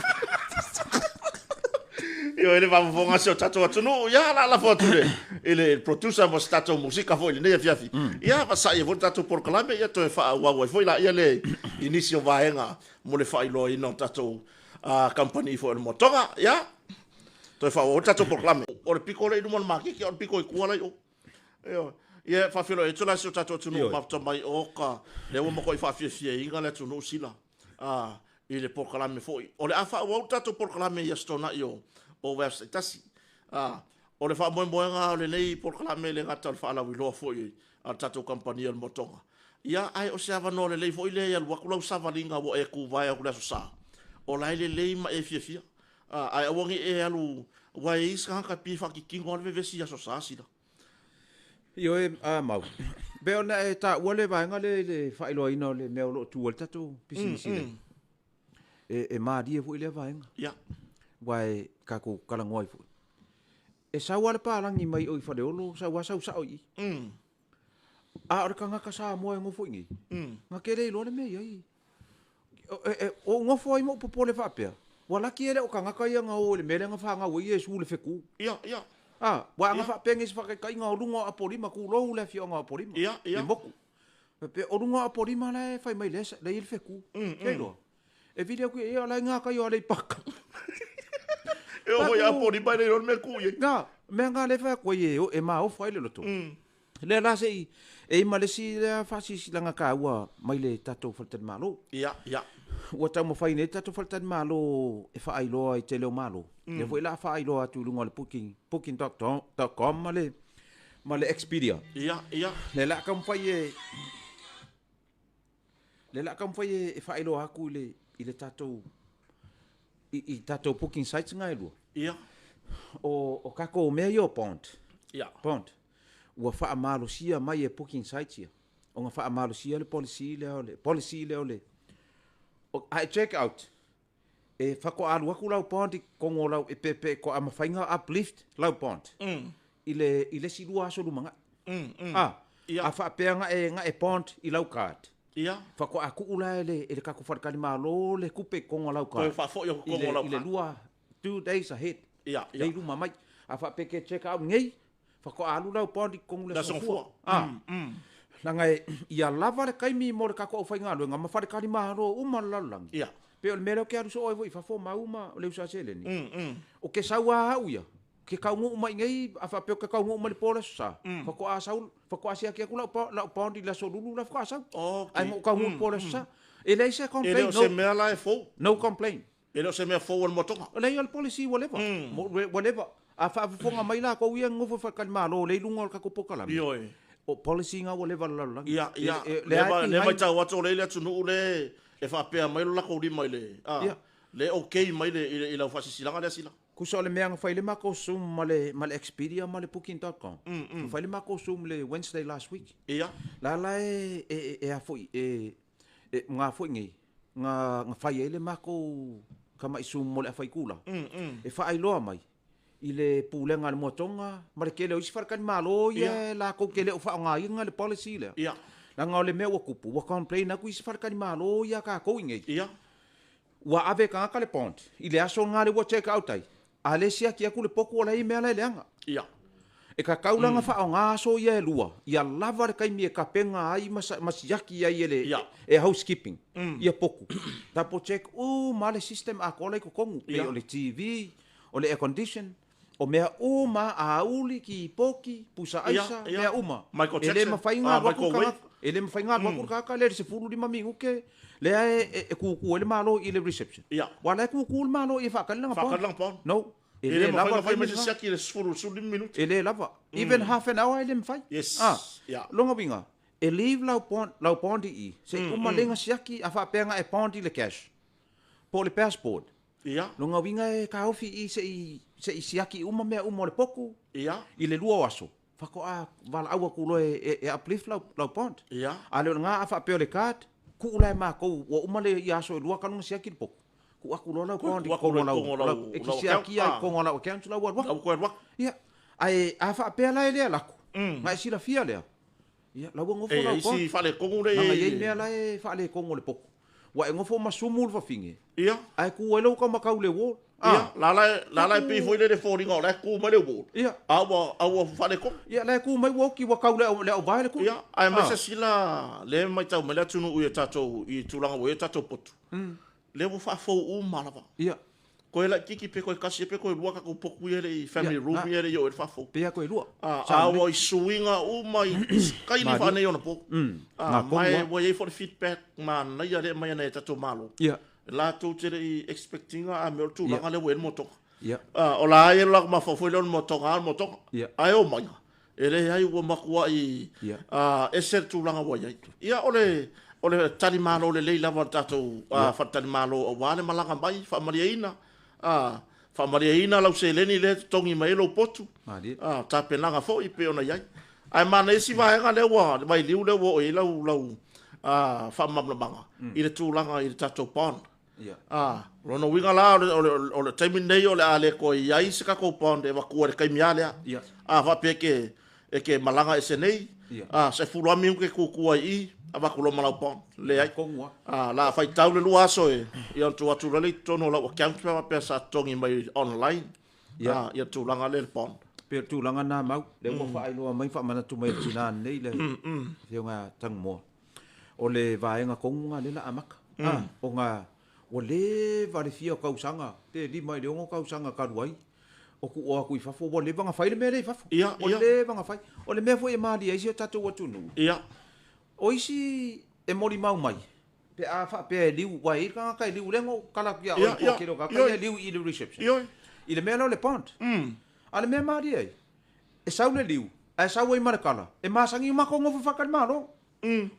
Io ele faafofoga si o tatou atunuu, ia la lafo atu le i le producer mo se tatou musika foi i lenei afiafi. Ia fasa'i ai foi le tatou polokalame, ia toe faaauau ai foi laia le i nisi o vaega mo le faailoaina o tatou kamupani foi o le motoga. Ia toe faaauau ai le tatou polokalame. O le piko lea i luma o le maketi, a o le piko i tua la i o. Ioe. Ia faafeiloai atu la i si o tatou atunuu mafuta mai oka, lea ua matuai faafiafiaina le atunuu sila i le polokalame foi. O le a faaauau le tatou polokalame i Aso Toonai o vaiaso taitasi. O le faamoemoega o lenei polokalame e le gata o le faalauiloa foi a le tatou kamupani o le Motoga, ia ae o se avanoa lelei foi lea e alu atu lau savaliga ua e tuvae atu i le Aso Sa, o la e lelei ma e fiafia. Ae aua ne i e alu, aua e i ai isi tagata e pei e faatitino lava le vevesi i Aso Sa sila. Ioe, a Mau. Pei ona e taua le vaega lea i le faailoaina o le mea o lo o tu ai le tatou pisinisi nei. E malie foi lea vaega. Ia. Aua e tatou talanoa ai foi. E sau lava le palagi mai o i Faleolo, sau lava sau sao i i. A o le tagata Samoa e nofo i inei, na te le iloa le mea e i ai. O ou nofo ai ma ou popole faapea, ua laki e le o tagata ia na o i le mea lea na fanau ai Iesu le fetu. Ia, ia. A, ua ana faapea nei se faataitaiga o luga o Apolima, tulou le afioaga o Apolima. Ia, ia. Le motu. Faapea, o luga o Apolima la e fai mai lea, lea e i ai le fetu. Ke iloa? E vili atu ia, la e ngā kai o Aleipata. E oo foi i Apolima e le iloa le mea e tu i ai. Na, mea ngā le fai atu ai e, e maofa ai le loto. Lea la se i, e i ma le isi lea faasilasilaga taua mai le tatou faletalimalo. Ia, ia. Ua taumafai nei le tatou faletalimalo e faailoa i tele o malo. Lea foi la faailoa atu i luga o le booking, booking.com ma le, ma le Expedia. Ia, ia. Lea la taumafai e, lea la taumafai e, e faailoa atu i le, i le tatou, i, i tatou booking sites nga e lua. Ia. O, o tatou mea ia o bond. Ia. Bond. Ua faamalosia mai e booking sites ia, ona faamalosia le policy lea o le, policy lea o le, o, a e check out, e faatoa alu atu lau bond i totonu o lau, e pe, pe toa mafai ona uplift lau bond i le, i le isi 2 aso lumanai. A, Ia. a faapea na e, na e bond i lau card. Ia. Faatoa tuu la e le, e le tatou faletalimalo le tupe i totonu o lau card. Toe faafoi atu i totonu o lau I le card. 2, 2 days ahead. Ia, ia. Lea i luma mai. A faapea ke check out nei, faatoa alu lau bond i totonu le Le aso aso fua. Gafua. A. Leaga e, ia lava le taimi mo le tatou aufaigaluega ma faletalimalo uma le lalolagi. Ia. Pe o le mea lea ou te alu soo ai foi i fafo ma au ma le uso a seleni. O ke sau a au ia, ke taunuu mai nei, a faapea o ke taunuu mai le po le aso sa, faatoa sau, faatoa siaki atu lau, lau bond i le aso lulu la faatoa sau. Okay. Ai mo taunuu i le po le aso sa. E leai se E le complain, o se no, mea la e fou. no complain. E le o se mea fou o le motoga. O leai o le policy ua leva. Ua leva. A faafofoga mai lakou ia nofo i faletalimalo lea i luga o le tatou polokalame. Ioe. O policy nga ua leva le lalolagi. Ia, ia, E, e, le lea ma, e le behind. matau atu o lea i le atunuu le e faapea mai lo lakou lima i le, a, Ia. le okay mai le, i le, i lau faasisilaga lea sila. Kusa o le mea na fai le makou Zoom ma le, ma le Expedia ma le Booking.com. Na fai le makou Zoom le Wednesday last week. Ia. La la e, e, e, e a foi, e, e, nga foi nei. na na fai ai le matou tamai Zoom mo le afaikula e faailoa mai i le pulega a le Moatoga ma le tele o isi faletalimalo ia latou te le o faaaogaina le policy lea. Leaga o le mea ua tupu, ua complain atu isi faletalimalo ia a tatou i inei, ua ave e tagata le bond i le aso lena lea ua check out ai, a le siaki atu le potu o la e i ai mea la e leaga. E tatau la ona faaaoga aso ia e lua, ia lava le taimi e tapena ai ma siaki ai e le e housekeeping ia potu. Double check uma lava le system atoa la i totonu, pei o le TV, o le air condition, o mea uma lava, auli, kipoti, pusa aisa, mea uma. E le mafai ona alu atu le tagata, e le mafai ona alu atu le tagata lea i le 15 minute lea e tutu ai le Malo i le reception. Aua o la e tutu le Malo i e faatali lana bond. No. E le mafai ona fai mai se siaki i le 10 15 minute. E le lava. Even half an hour e le mafai. Yes. Ah. Lona uiga, e leave lau bond, lau bond i i, se i uma lea ona siaki a faapea na e bond i le cash, po o le passport. Lona uiga e taofi i i se i, se i siaki uma mea uma o le potu, i le lua o aso, faatoa valaau atu loa e uplift lau, lau bond. A le o lena a faapea o le card, tuu la e matou, ua uma le ia aso e lua talu ona siaki le potu, tuu atu loa lau bond i totonu o lau, e te siakia i totonu o lau account la ua alu atu. Ia, ae a faapea la e le alu atu, na e silafia lea, ia, la ua nofo lau bond. E i ai isi faaletonu lea e i ai. Leaga e i ai mea la e faaletonu o le potu. Ua e nofo ma sumu le fafine, ae tu ai lou taumatau i le wall. Ia, la la la la e pei foi lele foliga o la e tu mai le wall. A ua a ua faaletonu. Ia, la e tu mai ua oti ua kau le auvae le kui. Ia, aemaise silasila lea e matau mai le atunuu i a tatou i tulaga ua i ai tatou potu. Lea ua faafou uma lava. Koe laititi pe koe tasi pe koe lua tatou potu ia e le i family room ia e le i oo i ai le faafou. Pe ia koe lua. A ua i suiga uma i kaini faaneionapo. Ma e ua i ai foi le feedback manaia lea e aumai e nai a tatou Malo. Latou te le i expect ina a mea o le tulaga lea ua i ai le motoga. O la e latou mafaufau foi lea o le motoga lava o le motoga. Ae omai, e leai ua matuai ese le tulaga ua i ai. Ia o le o le talimalo lelei lava a le tatou faletalimalo aua le malaga mai, faamalieina, faamalieina lau seleni lea e totogi mai ai lou potu, tapenaga foi e pei ona i ai. Ae manaia isi vaega lea ua, le vailiu lea ua oo i ai lau lau faamalamalamaga i le tulaga i le tatou bond. O lona uiga la, o le taimi lenei o le a le toe i ai se tatou bond e avatua i le taimi lava lea. A faapea e te malaga ese nei, 10 lava minute e tutu ai i i, avatu loa ma lau bond. Leai. O le a faitau le lua aso e, ia ona tuu atu loa lea i totonu o lau account pe a faapea sa totogi mai online ia tulaga lea i le bond. Pei o le tulaga lena Mau, lea ua faailoa mai ma faamanatu mai e le tina nei le Afioga ia Tagumoa. O le vaega tonu lena lea o le a amata. Ona ua leva le fia o tausaga, pe 5 i le 6 tausaga talu ai o tuu atu i fafo, ua leva ona fai le mea lea i fafo. Ua leva ona fai. O le mea foi e malie ai si o tatou atunuu, o isi e molimau mai, pe a faapea e liu, aua e i ai le tagata e liu, lea na ou tala atu ia oe i le toatele o tagata ia e liu i le reception, i le mea lea o le bond. A o le mea e malie ai, e sau le liu, ae sau ai ma le tala, e masani o matou nofo faletalimalo.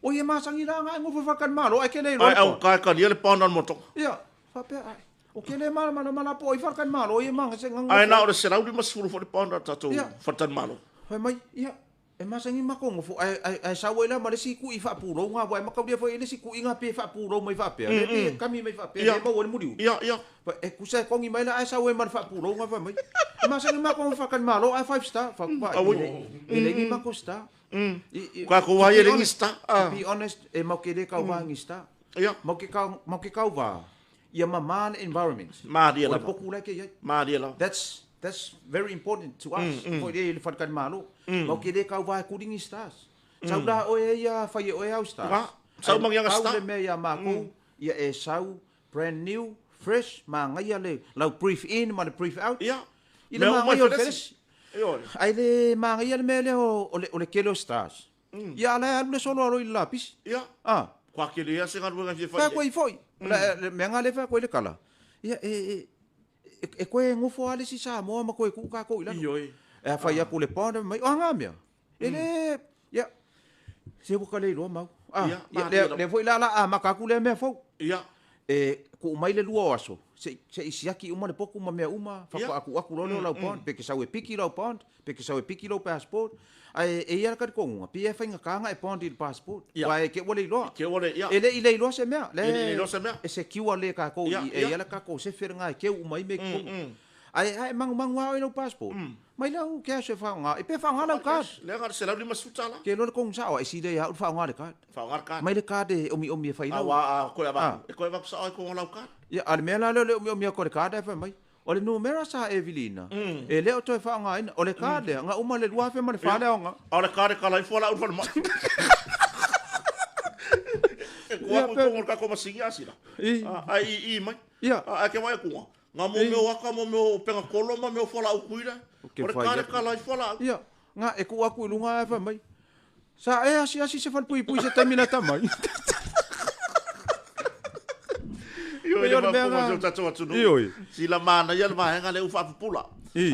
Oi e masani la na e nofo faletalimalo ae ke le iloa le Ai au ka e talia le bond a le motoka. Ia, faapea ae. O ke le malamalama la po o ai faletalimalo ia e magase na nofo. Ae na o le 150 foi le bond a le tatou faletalimalo. Fai mai, ia, e masani matou nofo ae ae sau ai la ma le isi kui faapulou na aua e mataulia foi e le isi kui na pe faapulou mai faapea, le pe kami mai faapea le maua ai le muliuli. Ia, ia. E tusa e kogi mai la ae sau ai ma le faapulou na fai mai. E masani matou nofo faletalimalo ae five star. Fai atu, e leai ni matou star. Ka ko wai e lengi star. To be honest, e mau ke le kauva ngi star. Mau ke kau mau ke kauva ia mama le environment. Malie lava. O le poku la ke iai. Malie lava. That's very important to us. Foi le le wharekani malo. Mau ke le kauva e kuri ngi stars. Sau la oe e ia whai e oe au stars. Sau mangi anga star. Au le mea ia mākou, ia e sau brand new, fresh, māngaia le lau brief in ma le brief out. Ia. I le māngaia o le felesi. Ae le māngaia le mea lea o le, o le kele o stars. Ia a la e alu le solo alo i le lapisi. Ia. Ah. Kua kele ia se galuega e fia fai. Fai koe i foi. Le mea nga le fai koe le kala. Ia e e e koe ngofo a le isi Samoa ma koe tuu kākou i lalo. Ioe. E a fai aku le pond mai o anga mea. E le ia se ua ka le iloa mau. Ah, Ia, ia, lea, lea foi la la amata atu lea mea fou. Ia. E kuu mai le lua o aso, se i siaki uma le potu ma mea uma, faatoa atu atu loa lea o lau bond, pe e te sau e piki lau bond, pe e te sau e piki lou passport. Ae e i ai le talitonuga, pei e faigata ona e bond i le passport, aua e te ua le iloa. E le i le iloa se mea, e secure le tatou i i, e i ai le tatou sefe lena e teu uma ai mea i totonu. Ae a e manumanu lava oe i lau passport, mai lau cash e faaaoga, e pe faaaoga lau card. Lea na o le $150. Ke iloa le tonu sao, ae sili ai ia au le faaaoga le card. Faaaoga le card. Mai le card e omiomi e fai lau. Aua a toe avatu, e toe avatu sao ai tonu lau card. Ia, a o le mea la lea o le omiomi atu o le card ae fai mai, o le numera sa e viliina, e le o toe faaaogaina. O le card lea, na uma i le 2004 le aoga. A o le card e kala ifo lau i le falemai. E tuu atu i totonu o le tatou masini a sila, ae ii mai. Ae ke vaai atu, Nga mo mea o aka, mo mea o upega kolo ma mea o fualaau kuila. O le kare kala i fualaau. Ia, nga e tuu atu i luga ae fai mai, Sa e asiasi se falepuipui se taimi lata mai. Ioe, le faafofoga a si o tatou atunuu. Ioe. Sila manaia le vaega lea ua faapupula.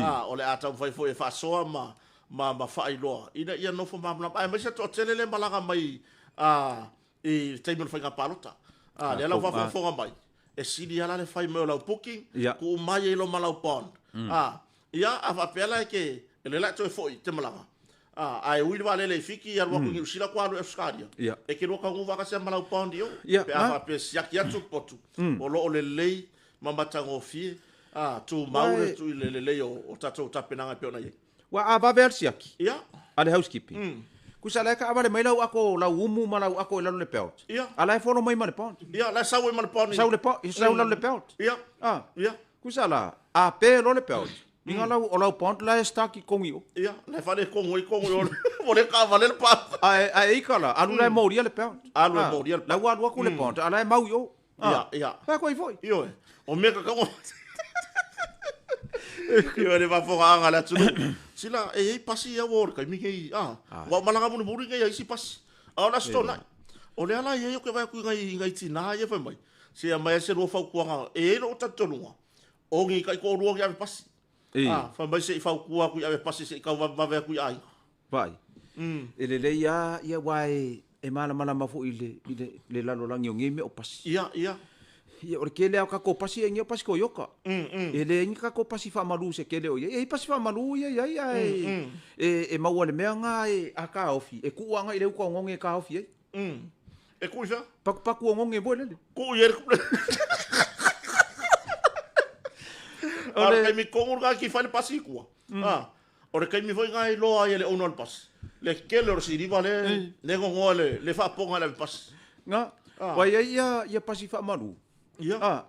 A, o le a taumafai foi e faasoa ma, ma, ma faailoa ina ia nofo malamalama. Aemaise le toatele lea e malaga mai a, i le taimi o le faiga palota. A, lea la ua faafogafoga mai, e sili lava la le fai mai o lau booking, tuu mai ai loa ma lau bond. A, ia, a faapea la e te, o lea la e toe foi te malaga, a, ae ui le vaalele i Fiti, alu atu i Niu Sila, ua alu i Ausetalia, e te lua taunuu faatasi lava ma lau bond i o. Pe a faapea e siaki atu le potu, o lo o lelei ma matagofie, a, tumau le lelei o tatou tapenaga e pei ona i ai. Ua a vave lava le siaki a le housekeeping. Tusa la e taavale mai lau ato, lau umu ma lau ato i lalo le belt. A la e follow mai ma le bond. Ia, la e sau ai ma le bond. Sau le bond, sau i lalo le belt. Ah. Tusa la, a pe loa le belt, inga lau, o lau bond la e stuck i kogi o. Ia, la e faaletonu ai kogi o ua le taavale le bond. Ae ika la, alu la e molia le belt. Alu e molia le belt. La ua alu atu le bond, a la e mau i o. Ia, ia. Fai atu ai foi. Ioe. O mea tatau. Ioe, le faafofogaaga a le atunuu. Sila, e i ai pasi ia ua o le taimi nei, a. Ua ou malaga mulimuli nei i isi pasi. A o le Aso Toonai. O lea la e i ai ou te vaai atu i nai, nai tina ia fai mai, se aumai lava se lua fautuaga. E i ai lou talitonuga, o ni taitoalua ni ave pasi. A, fai mai se i fautua atu i ave pasi se i tau vavevave atu i aiga. Vaai, e lelei lava ia aua e malamalama foi i le, i le, le lalolagi o nei mea o pasi. Ia, ia. Ia, o le tele lava o tatou pasi e i ai o pasi Toyota. E leai ni tatou pasi faamalu se tele o i ai. E i ai pasi faamalu ia e i ai, ae e maua i le mea lena e, a taofi, e tuu agai i le uta ogogi e taofi ai. E tuu i fea? Patupatu ogogi foi lele. Tuu i ai le... A o le taimi tonu lena e ki fai le pasi i tua. O le taimi foi lena e iloa ai e le owner o le pasi le tele o le siliva lea e gogoa le faapoga e le ave pasi. Na, ua i ai ia pasi faamalu. Ia.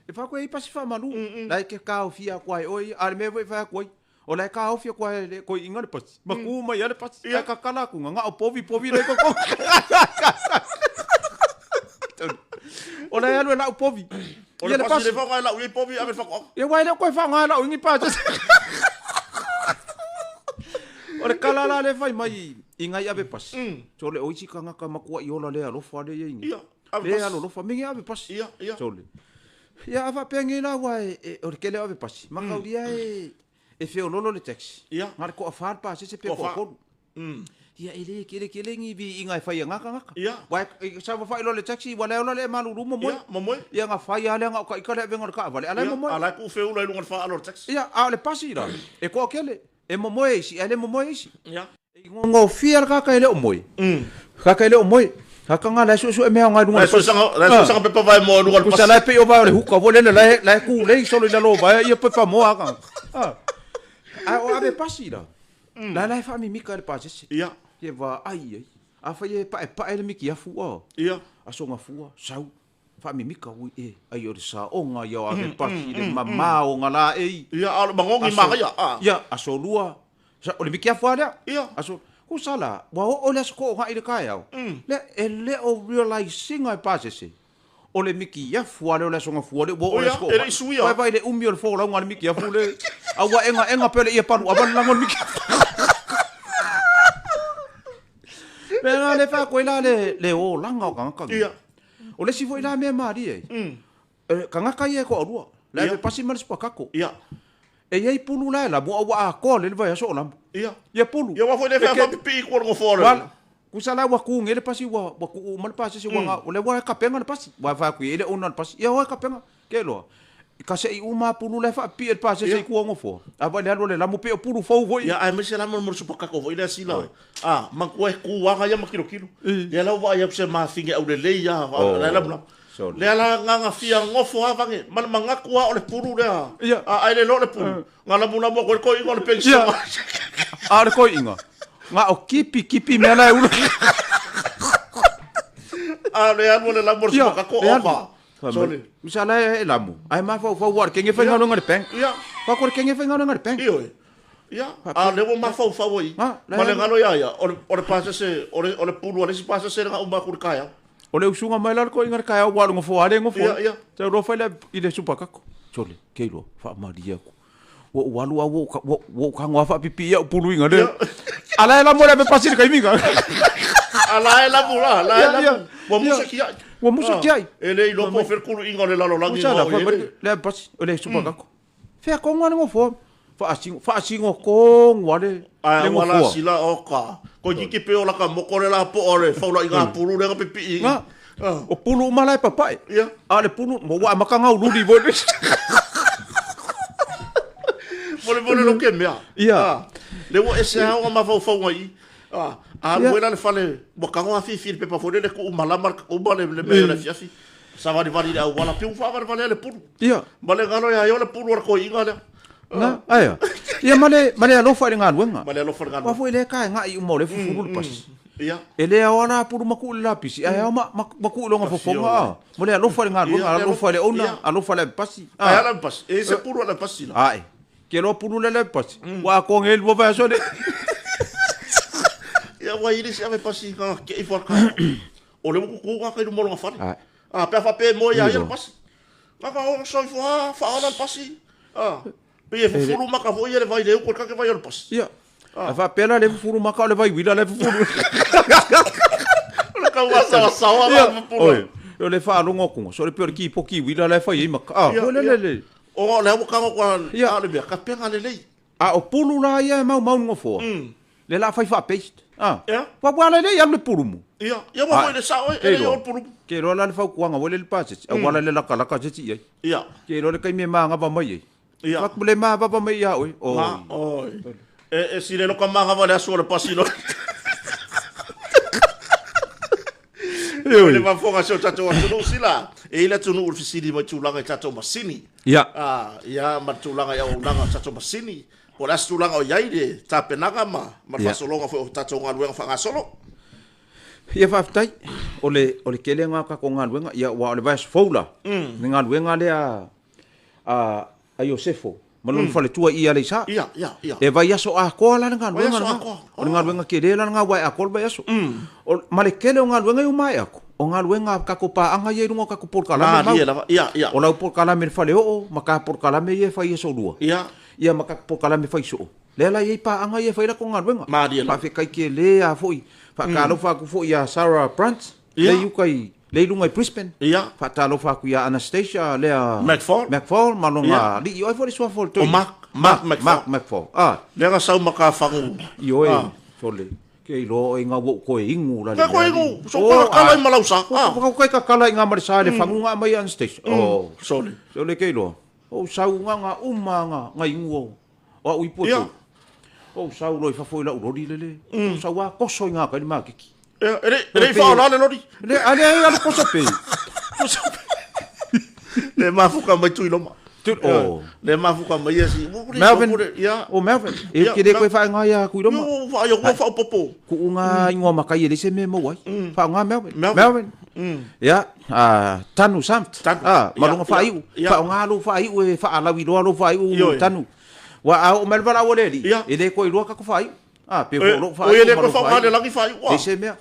E fai atu e i ai pasi faamalu, la e te taofia atu lava e oe ia. A o le mea foi e fai atu ai, o la e taofi atu lava e le toeaina le pasi, ma tu mai lava le pasi. Ae tatala atu, na o povi povi la e i totonu. O la e alu e lau povi. O le pasi le faaaoga e lau i ai povi ave i le faatoaga. Ia aua e le o toe faaaoga e lau i ni pasi. O le tala la lea e fai mai i nai ave pasi, sole o isi tagata matuai ola le alofa lea e i ai nei. Ia, ave pasi. Le alolofa, migi ave pasi. Ia, ia. Sole. Ia a faapea nei la aua o le tele o ave pasi, mataulia e feololo le taxi. Ia. Na o le toafa le pasese pe toatolu. Ia e le kele kele ni viiga e fai e gata gata. Ia. Aua e saofafai loa i le taxi ua le ola le e malulu momoe. Ia, momoe. Ia na fai lava lea na o taita le avega o le taavale, a la e momoe. Ia, a la e tuu feula i luga o le faaalo o le taxi. Ia, a o le pasi la, e toatele, e momoe isi ae le momoe isi. Ia. E igogofie le tagata e le o moe. Tagata e le o moe. Tagata na la e suesue mea aoga i luga o le pasi. La e suesuega pepa vaemoa i luga o le pasi. Tusa la e pei o vae o le huka foi lele, la e kulei solo i lalo o vaea ia pepa moa a. A o ave pasi la, La la e faamimika e le pasese. Ia. Ia vaai i ai. Afai e paepae le mikiafu a. Ia. Aso Gafua, sau, faamimika ui e, ai o le saoga ia o ave pasi i le mamao o Galaei. Ia, a o le magogi manaia, a. Ia, aso lua, o le mikiafu lava lea. Ia. Aso, kusa la, ua oo le aso toonai i le taeao, lea e le o realize ina e pasese, O le mikiafu lava lea o le Aso Gafua lea ua oo i le aso E le i suia. Vaai i le umi o le folauga a le mikiafu le a ua egaega pea le ia palu ava le lago o le mikiafu. Mea la lea e fai atu ai la le olaga o tagata nei. Ia. O le isi foi la mea malie ai, e tagata ia e toalua, le ave pasi ma le sipakako. Ia. E i ai pulu la e lamu a ua atoa lelei le vaiaso o lamu. Ia. Ia pulu. Ia aua foi le fai faapipii i tua o le nofoa o le. Kusa la ua ku le pasi ua ua ku uma le pasese ua nga o le ua kapenga le pasi. Ua fa ku ele ona le pasi. Ia ua kapenga. Ke loa. Ka se i uma pulu le fa pi le pasese i kua ngofo. A va le alu le lamu pe o pulu fou foi. Ia aemaise la mo le supakako foi lea sila. A matua e ku aga ia ma kilokilo. Lea la ua vaai atu se mafine aulelei a la la mula. Lea la gaga fia gofo a vange ma le manatu a o le pulu lea. A ai le lo le pulu. Nga lamu lamu ko ko ingo le pension. A le ko ingo. Nga o kipi kipi mea la e ulu. A le alu le lamu le supakako opa. Sorry. Misala e lamu. Ai ma fau fau war kenge fai ngalo ngale peng. Ia. Pa ko kenge fai ngalo ngale peng. Ioe. Ia. A le ua mafaufau ai. Ma le galo ia ia. O le pasese o le pulu a le isi pasese nga uma ku le kaeao. O le usuga mai la le koiga le kaeao ua alu gofoa ale gofoa. Ia, ia. Tau loa fai lea i le supakako. Sole, ke iloa, faamalie aku. Ua ou alu a ua ou tago lava faapipii i au pulu iga le. A la e lamu le ave pasi i le taimi ga. A la e lamu la, la e lamu. Ua musa kiai. Ua musa kiai. E le iloa po o fea le kuluiga o le lalolagi. Musa la, fai mai le ave pasi, o le supakako. Fea konga le gofoa. Faasino, faasino kongu a le Ae ua la sila oka. Ko jiki pe o la ka moko le la po o le faula i ngā pulu le nga pipi. Nga. O pulu uma la e papae. Ia. A le pulu, mo ua amaka ngau luli voi. Mole mole lo ke mea. Ia. Le ua ese au nga mafaufauga i. A alu la le fale, ua kago afifi le pepa foi le ku malama le uma le mea le afiafi. Savalivali i le auala, piu faavalevale le pulu. Ia. Ma le galo ia ia o le pulu o le koiiga lea. Na, aia. Ia ma le, ma le alofa i le galuega. Ma le alofa i le galuega. Aua foi lea ka e ga'i uma o lea e fufulu le pasi. Ia. E le ao la pulu ma tuu i le lapisi, ae ao ma, ma, ma tuu i lona fofoga, a. Mo le alofa i le galuega, alofa i le owner, alofa i le avepasi. Ae a le avepasi? E i ai se pulu a le avepasi la? Ae. Ke loa pulu lea le avepasi, ua atoa nei lua vaiaso le. Ia, ua i ai le isi avepasi na kei ifo a le taeao. O lea ua tutu gata i luma o lona fale. A, pe a faapea e moe ia ia le pasi. Gata o soifua a, faaola le pasi. A, pei e fufulu maka foi ia le vai le uku le kake vai o le pasi. Ia. A faapea la le fufulu maka o le vai uila le fufulu. O le tau asaoasaoa la fufulu. Oi. O le faalogo atu, so le pei o le kipoki uila la e fai ai maka. A, foi le le le. O lea ua tago atu a le mea, kapega lelei. A o pulu la ia e maumau i le nofoa, lea la a fai faa-paste. A, Ia. ua ua ala lelei alu le pulumu. Ia, ia ua foi le sao e, e le i oo le pulumu. Ke iloa la le fautuaga foi lea i le pasese, auala le lakalaka se isi i ai. Ia. Ke iloa le taimi e magava mai ai. Ia. Fatu le mavava mai ia oe. Oi. Ma, oi. E, e sile loka magava le aso o le pasi loa. Ioe. Le mafoga se o tatou atunuu sila. E i le atunuu le fesili mai tulaga i tatou masini. Ia. A, ia, ma le tulaga i auaunaga o tatou masini. Po o le a se tulaga o i ai le tapenaga ma, ma le faasologa foi o tatou galuega faagasolo. Ia faafetai. O le, o le tele lena o tatou galuega. Ia, aua o le vaiaso fou la, le galuega lea a, a Iosefo ma lona faletua i Aleisa. Ia, ia, ia. E vaiaso atoa la le galuega Vaiaso lena. atoa. O le galuega tele la lena aua e atoa le vaiaso. O, ma le tele o galuega ia ua maea atu, o galuega a tatou paaga ia i luga o tatou polokalame mau. Malie lava. Ia, ia. O lau polokalame i le faleoo ma ta polokalame ia e fai i aso lua. Ia. Ia ma tatou polokalame fai soo. Lea la e i ai paaga ia e fai ai latou galuega. Malie lava. Faafetai tele lava foi. Faatalofa atu foi ia Sarah Brunt, Ia. lea i uka i, lea i luga i Brisbane. Ia. Faatalofa atu ia Anastasia lea McFall. McFall ma lona Ia. alii. O ai foi le suafa o le toeaina? O Mark, Mark McFall. Mark McFall. Ah. Lea na sau ma ka fagu. Ioe, Ah. sole. Ke iloa oe nga ua ou toe inu la le Ke koe mea inu, alii. so koe kakala i malausa. Ah. Ko kai kakala i ngā maresa le fagu nga mai Anastasia. Oh. Sole. Sole ke iloa. O sau nga nga uma nga nga inu o. O au ipu Ia. atu. O sau loi fafo i lau lori lele. O sau a koso i ngā kai le makiki. Ia, e le e le i whaola le lori. Le ale ai alu koso pe. Koso pe. Le mafuka mai tui loma. Oh. Le mafuka mai ia si. Melvin. Ia. O Melvin. E Ia, ke le koe Mel- whaenga ia kui loma. Yo, wha yo, wha popo. Ku unga ingoa makai e le se mea mau ai. Whaonga Melvin. Melvin. Melvin. Ia, Tanu Samt. Tanu. Ah, malunga Ia, whaiu. ia. Whaonga lo whaiu e whaalawi loa lo whaiu Ioe. Tanu. Wa a o Melvin au le li. Ia. E le koe lua kako whaiu. Ah, pe E, ho lo o whaiu. ia le ma koe lo whaonga le whaiu. langi whaiu. Le se mea.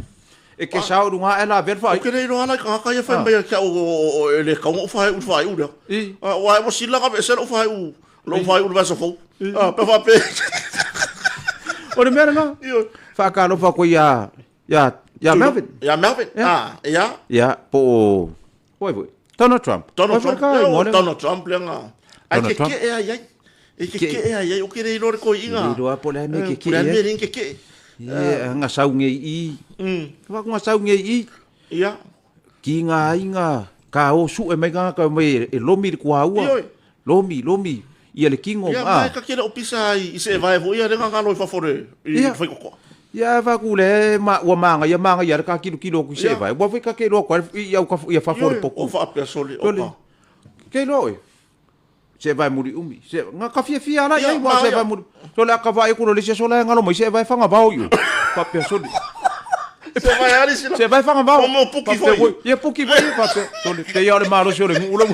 E ke sao runga e la vel whaiu. O ke nei roa lai kaka ia whai mai kia o e le kaunga o whaiu whaiu lea. I. Ah, wa e sila ka se lo whaiu. Lo whaiu le vaiaso fou. Ah, pe wha pe. O le mea lena. Ioe. Whaakalofa koe ia, ia, ia Melvin. Ia Melvin. Ia. Ah, ia. Ia, po o, oi foi, Donald Trump. Donald Oi foi Trump. ka Ia, o ingoa lea. Donald Trump lea nga. Ai Donald ke Trump. ke e ai ai. E ke Ke- ke e ai ai. O ke rei loa le koi inga. Ke rei loa po le a mea ke ke Po le a e ai. mea le ke ke. Ia, nga sau ngei i. Wa nga sau ngei i. Ia. Ki ngā aiga ka o suʻe mai tagata mai e lomi le kuaua. Lomi, lomi ia le kino. Ia, ma e ka kele o pisa i se vae foi ia le gagalo i fafo le i faikokoa. Ia fa ku le ma ua manga ia manga ia le ka kilo kilo ku se vae. Ua foi ka ke loa kwa i au ka ia fafo le poku. O faapea sole o ka. Ke loa oe. Se vae muri umi. Se nga ka fia fia ala ia ua se vae muri. Sole a ka vae ku le se sola ngalo mai se vae fanga vao io. Faapea sole. Se vae ali sila. Se vae fanga vao. O mo puki foi. Ia puki foi faapea. Sole te ia o le malosi o le nuu la.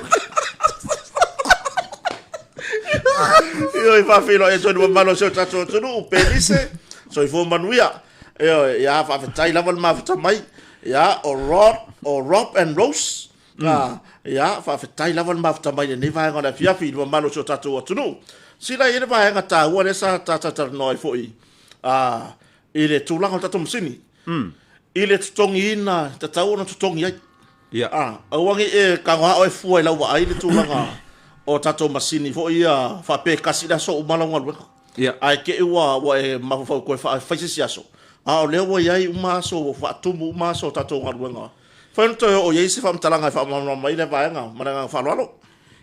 Io i faafeiloai atu ai le mamalu o si o tatou atunuu, Pelise, soifua manuia. Ioe, ia faafetai lava le mafuta mai. Ia, o Rod, o Rob and Rose. Mm. Ia, faafetai lava le mafuta mai lenei vaega o le afiafi i le mamalu o si o tatou atunuu. Sila i le vaega taua lea sa talatalanoa ai foi i le tulaga o le tatou masini. I le totogiina, tatau ona totogi ai. Ia. Aua ne i e tago e fua i lau vaai le tulaga o tatou masini foi ia faapea e tasi le aso uma lau galuega. Ia. Ae te i ua e mafaufau toe fai se isi aso, a o lea ua i ai uma aso ua faatumu uma aso o tatou galuega. Mafai ona toe oo i ai se faamatalaga e faamalamalama ai lea vaega ma le agaga faaaloalo.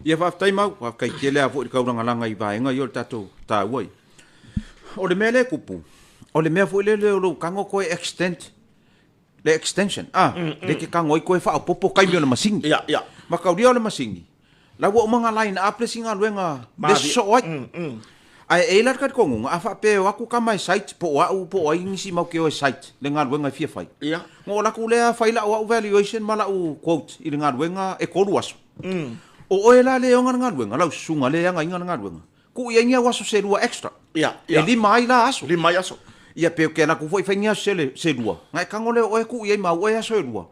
Ia faafetai Mau, faafetai tele lava foi i le taulagalaga i vaega ia o le tatou taua ia. O le mea lea e tupu, o le mea foi lele o lou tago toe extend le extension, a, le te tago ai toe faaopoopo taimi o le masini. Ia, ia. Mataulia o le masini, la ua uma ona line up le isi galuega le sosoo ai. Ae e i ai la le talitonuga, a faapea e o atu tama e site po o au po o ai nisi matou te o e site le galuega e fia fai, Ia. ona o latou lea fai lau au valuation ma lau quote i le galuega e 3 aso. O oe la lea e ona le galuega, lau susuga lea e againa le galuega, Tuu i ai ni au aso se lua extra. Ia, ia. E lima ai la aso. Lima ai aso. Ia pe ke laku foi fai ni aso se, se lua. Nga e kango leo oe tuu i ai ma oe aso e lua.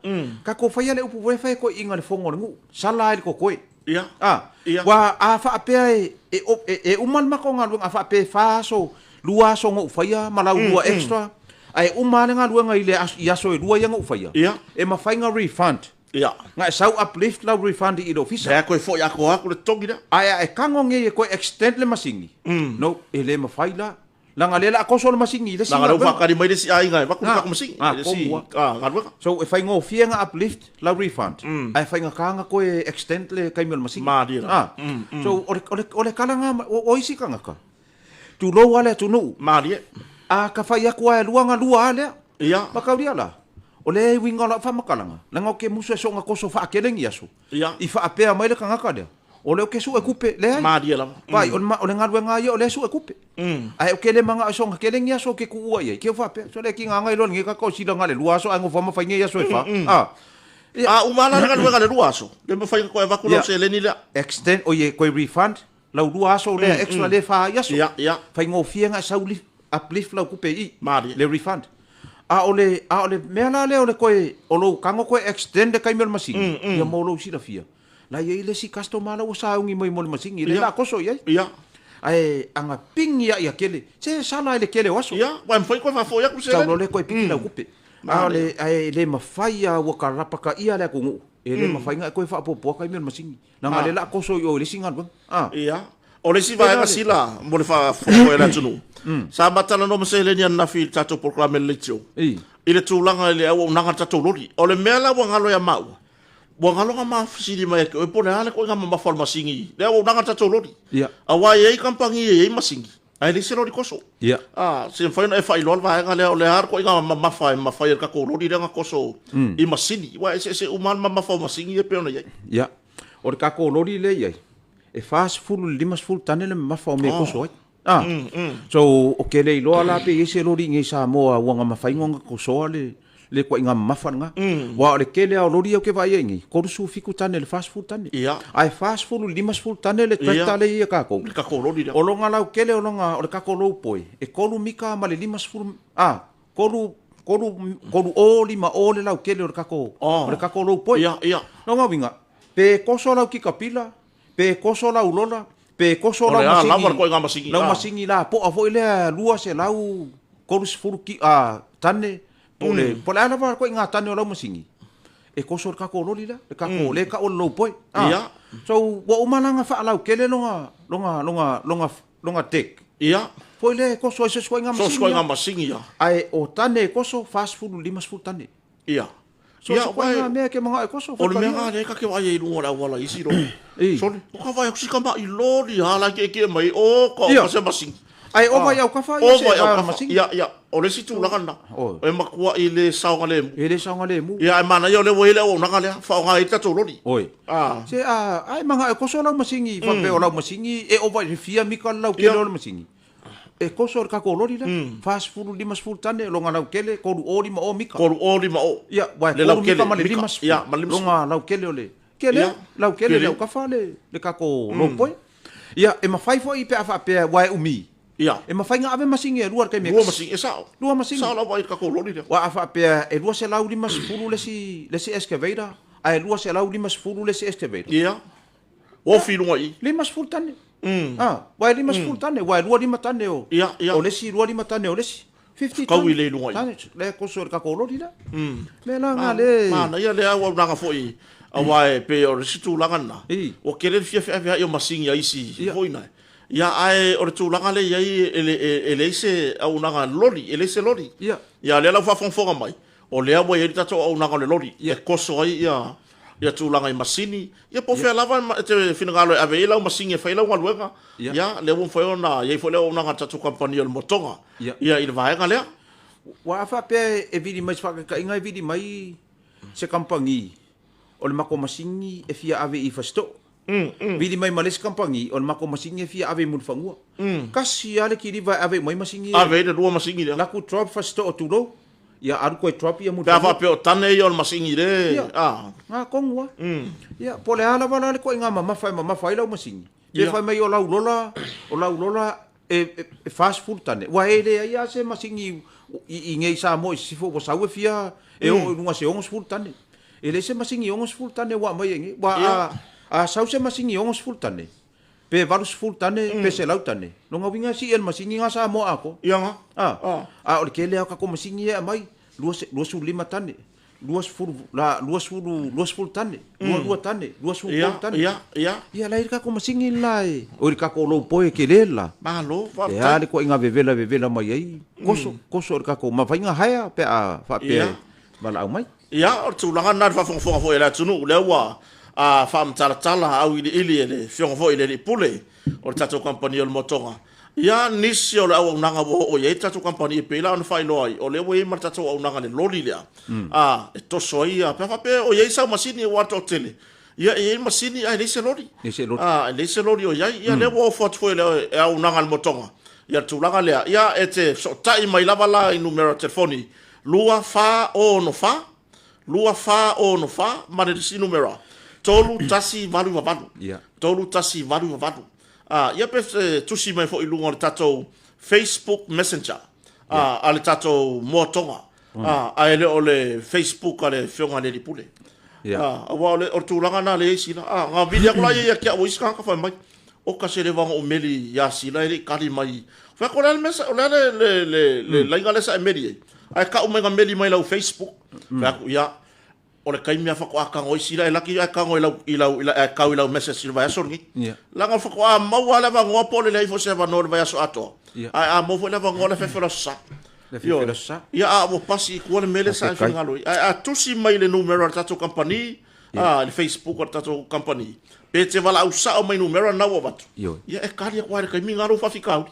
Ka ko fai le upu we fai ko inga le fongo le ngu. Sala ai le kokoe. Ia. A. Ia. Wa a fa pea e e e, e uma le mako galuega a fa pe fa aso lua aso ngo faia ma lau lua extra. Ae uma le galuega i le aso, i aso e lua ia ngo faia. Ia. E mafai nga refund. Ia. Nga e sau uplift lau refund i le ofisa. Lea koe foi atoa atu le totogi lea. Ae a e kago nei e koe extend le masini, no, e le mafai la. Leaga lea o le a koso le masini i le isi Leaga lea ua galuega. faatali mai le isi aiga e avatu le Nga, tatou masini, nga, i le isi komu lava. galuega. So e faigofie nga uplift lau refund, ae faigata na koe extend le taimi o le masini. Malie lava. Ah, so o le, o le, o le kala nga o isi tagata, tulou lava le atunuu. Malie. A ka fai atu lava e lua ona lua lava lea. Ia. Mataulia la, o le uiga o lau faamatalaga, leaga ou te musu e soona toso faatele ni aso. Ia. I faapea mai le tagata lea, o lea ou te sue kupe, leai. Malie lava. Vai, o le, o le galuega lava ia o lea e sue kupe. Ae ou te le manao e soona tele ni aso ou te tuua i ai. Ke ou faapea, sole ki ngā ngai loa lenei kaka o sila nga le lua aso ae ngofa ma fai nei aso e fa. A. Ia. A uma la le galuega le lua aso, le mafai ona toe avatu lau seleni lea. Extend, oie, koe refund, Lau lua aso lea extra lea fa ai aso. Ia, ia. Faigofie nga sau li, uplift lau kupe i. Malie. Le refund. A o le, a o le mea la lea o le koe, o lou kago koe extend le taimi o le masini, ia mo lou silafia. La i ai le isi customer la ua sauni mai mo le masini, le Ia. la koso i ai. Ia. Ae anga pingi ai a kele, se sala ai le kele o aso. Ia, ua e mafai koe faafo'i atu le Sau seleni. loa lea koe piki lau kupe. A o le, ae le mafai a ua karapakaia le atunuu. E le mafai ona e toe faaopoopoa taimi o le masini. Leaga o lea o le a koso i o i le isi galuega. A. Ia. O le isi vaega sila mo le faafofoga i le atunuu, sa matalanoa ma seleni ananafi i le tatou polokalame leitio, i le tulaga i le auaunaga a le tatou loli. O le mea la ua galo ia maua, ua galo na ma fesili mai ia te oe po o le a le ituaiga mamafa o le masini, le auaunaga a le tatou loli. Aua e i ai kamupani e i ai masini, Ae leai se loli koso. Ia. A, se mafai ona e faailoa le vaega lea, o le a le ituaiga mamafa e mafai e le tatou loli lea ona koso i masini, aua e eseese uma lava le mamafa o masini ia e pei ona i ai. Ia. O le tatou loli lea e i ai, e 40 i le 50 tane le mamafa o mea e koso ai. A. So, ou te le iloa la pe i ai se loli i inei i Samoa ua na mafai ona kosoa le le ituaiga mamafa lena. Aua o le tele lava o loli ia ou te vaai ai nei, 37 tane i le 40 tane. Ia. Ae 40 i le 50 tane le tractor lea e i ai a tatou. Le tatou loli lea. O lona lautele o lona, o le tatou low boy, e 3 mita ma le 50, a, 3, 3, 3 o, 5 o le lautele o le tatou, o le tatou low boy. Ia, ia. Lona uiga, pe koso lau tikapila, pe koso lau lola, pe koso lau O le a lava le ituaiga masini, lau masini lapoa foi lea 230 ki, a, tane, Po o le, po o le a lava koe ngā tane o lau masini, e koso le kako loli la, le kako, le ka o le lowboy. Ah. Ia. So, ua uma la nga whaalau kele longa, longa, longa, longa, longa deck. Ia. Foi lea e koso ai se suaiga masini. So suaiga masini ia. Ae o tane e koso 40 50 tane. Ia. So se koiga mea ke manga e koso. O le mea nga le ka ke vai i lunga o le auala isi lo. Sole, o ka vai aku si kama i lori ha la ke ke mai o ka o se masini. Ai o vai au kafa ia se vai masini. Ia ia, o le isi tulaga lena. E matua i le saogalemu. E le saogalemu. Ia e manaia o lea ua i ai le auaunaga lea, faaaoga ai le tatou loli. Oi. Se a ai manga e koso lau masini, faapea o lau masini e ova i le fia mika le lautele o le masini. E koso le tatou loli lea, 40, 50 tane loga lautele, 3 o 5 o mika. 3 o 5 o. Ia, ua e 3 mika ma le 50 loga lautele o le kele, lautele le aukafa le tatou lopoi. Ia, e mafai foi pe a faapea ua e umi. Ia. E mafai ona ave masini e lua i le taimi e tasi. Lua masini, e sao. Lua masini. Sao lava i le tatou loli lea. Aua a faapea e 250 le isi, le isi excavator, ae 250 le isi excavator. Ia. Ua ofi i luga i i. 50 tane. A, aua e 50 tane, aua e 25 tane o, Ia, ia. o le isi, 25 tane o le isi. 50 Kau i le i luga i i. Tane, lea e koso e le tatou loli lea. Mea la na le. Manaia le auaunaga foi, aua e pei o le isi tulaga lena, ua tele le fia feaveai o masini a isi foi na. Ia, ae o le tulaga lea e i ai, e leai se auaunaga loli, e leai se loli. Ia. Ia, o lea la ua faafogafoga mai, o lea ua i ai le tatou auaunaga o le loli, e koso ai ia ia tulaga i masini, ia po o fea lava e te finagalo e ave i ai lau masini e fai ai lau galuega, ia, lea ua mafai ona i ai foi le auaunaga a le tatou kamupani o le Motoga, ia, i le vaega lea. Aua a faapea e vili mai se faataitaiga e vili mai se kamupani o le matou masini e fia ave i Fasitoo, vili mai ma le isi kamupani o le matou masini e fia ave i Mulifanua. Tasi lava le kiliva e ave uma ai masini ia. Ave ai le lua masini lea. Alu atu drop Fasitoo tulou, ia alu toe drop ia Mulifanua. Pe a faapea o tane ia o le masini le, a. Ia, tonu lava. Ia, po o le a lava la le ituaiga mamafa e mamafa ai lau masini, pe fai mai o lau lola, o lau lola e 40 tane, ua e leai lava se masini i inei i Samoa i sisifo ua sau e fia e oo i luga se 60 tane. E leai se masini 60 tane ua aumai e nei. Ua a sau se masini 60 tane, pe 80 tane, pe 100 tane, lona uiga e sii e le masini na Samoa atoa. Ia na. A o le tele lava o tatou masini ia e aumai, 25 tane, 20 la 20 20 tane, 22 tane, 23 tane. Ia, ia. Ia la i le tatou masini le la e, oi le tatou loupoe e tele le la. Malo, faafetai. E a le ituaiga vevela vevela mai ai, koso, koso i le tatou mafai ona hire pe a faapea e valaau mai. Ia, o le tulaga lena i le faafogafoga foi a le atunuu, lea ua faamatalatala auiliili e le Afioga foi i le Alii Pule o le tatou kamupani o le Motoga. Ia, nisi o le auaunaga ua oo i ai le tatou kamupani e pei la ona faailoa ai, o lea ua i ai ma le tatou auaunaga i le loli lea, e toso ai, pe a faapea o i ai sau masini aua le toatele, ia e i ai masini ae leai se loli. Leai se loli. E leai se loli o i ai. Ia, lea ua ofo atu foi e le auaunaga a le Motoga ia le tulaga lea. Ia, e te fesootai mai lava la i numera telefoni 2464, 2464 ma le isi numera 3188, 3188. Ia pe tusi mai foi i luga o le tatou Facebook Messenger a le tatou Moatoga, ae le o le Facebook a le Afioga i le Alii Pule. Aua o le tulaga lena lea e i ai sila. Na vili atu la ia ia te au e isi tagata fai mai, Oka se leva ona ou meli ia Sila e le i kali mai. Fai atu, o le a le mea, o le a le laina lea sa e meli ai? Ae tau mai na meli mai lau Facebook. Fai atu, ia, o le taimi lava faatoa tago ai Sila e laki ae tago i lau, i lau, ae tau i lau message i le vaiaso lenei. Leaga faatoa maua lava le avanoa po o le leai foi o se avanoa i le vaiaso atoa. Ae a maua foi le avanoa le afiafi o le Aso Sa. Le afiafi o le Aso Sa. Ia, a ua pasi i tua le mea lea sa e finagalo ai. Ae a tusi mai le numera o le tatou kamupani, le Facebook a le tatou kamupani, pe te valaau sao mai numera lena ua avatu, ia e kali atu lava i le taimi lena lou faafitauli.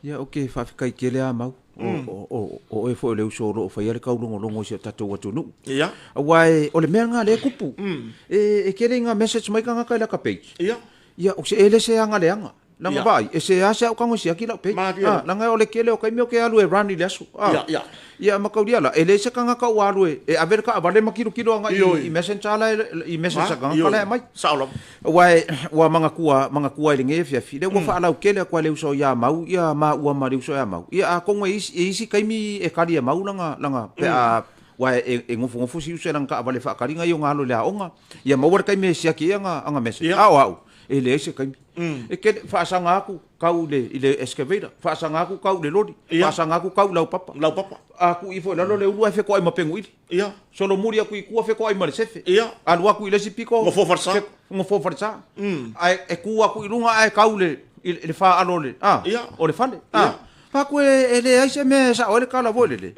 Ia, ok, faafetai tele lava Mau. O oe foi o le uso o lo o faia le taulogologo i si o tatou atunuu. Ia. Aua o le mea lena lea e tupu. E tele i ngā message mai tagata i laka page. Ia. Ia, o se ele se aga leaga. Langa vaai, e se a se au kago e siaki lau page. Malie. Langa o le tele o taimi o ke alu e run i le aso. Ia, ia. Ia, ma kaulia la, e leai se tagata ua alu e ave le taavale ma kilokilo agai i messenger la i message a tagata la e aumai. Sao lava. Aua ua manatua, manatua i lenei afiafi, lea ua faalautele atu lava e le uso ia Mau ia maua ma le uso ia Mau. Ia atonu e isi, e isi taimi e kali e Mau lana, lana pe a, aua e nofonofo si uso i lana taavale faakaliga ia ona alo i le aoga. Ia maua le taimi e siaki ai ana message. A o au, e leai se taimi. E kele, faasaga atu kau i le, i le excavator, faasaga atu kau i le loli, faasaga atu kau i laupapa. Laupapa. A tuu ifo i lalo le ulu ae fetoai ma peguili. Ia. Solomuli atu i tua fetoai ma le sefe. Ia. Alu atu i le isi pito. Gofua falesa. Gofua falesa. Ae e tu atu i luga ae kau i le, i le faalo o le, a, Ia. o le fale. Ia. Faku e leai se mea e sao ai le kala foi lele.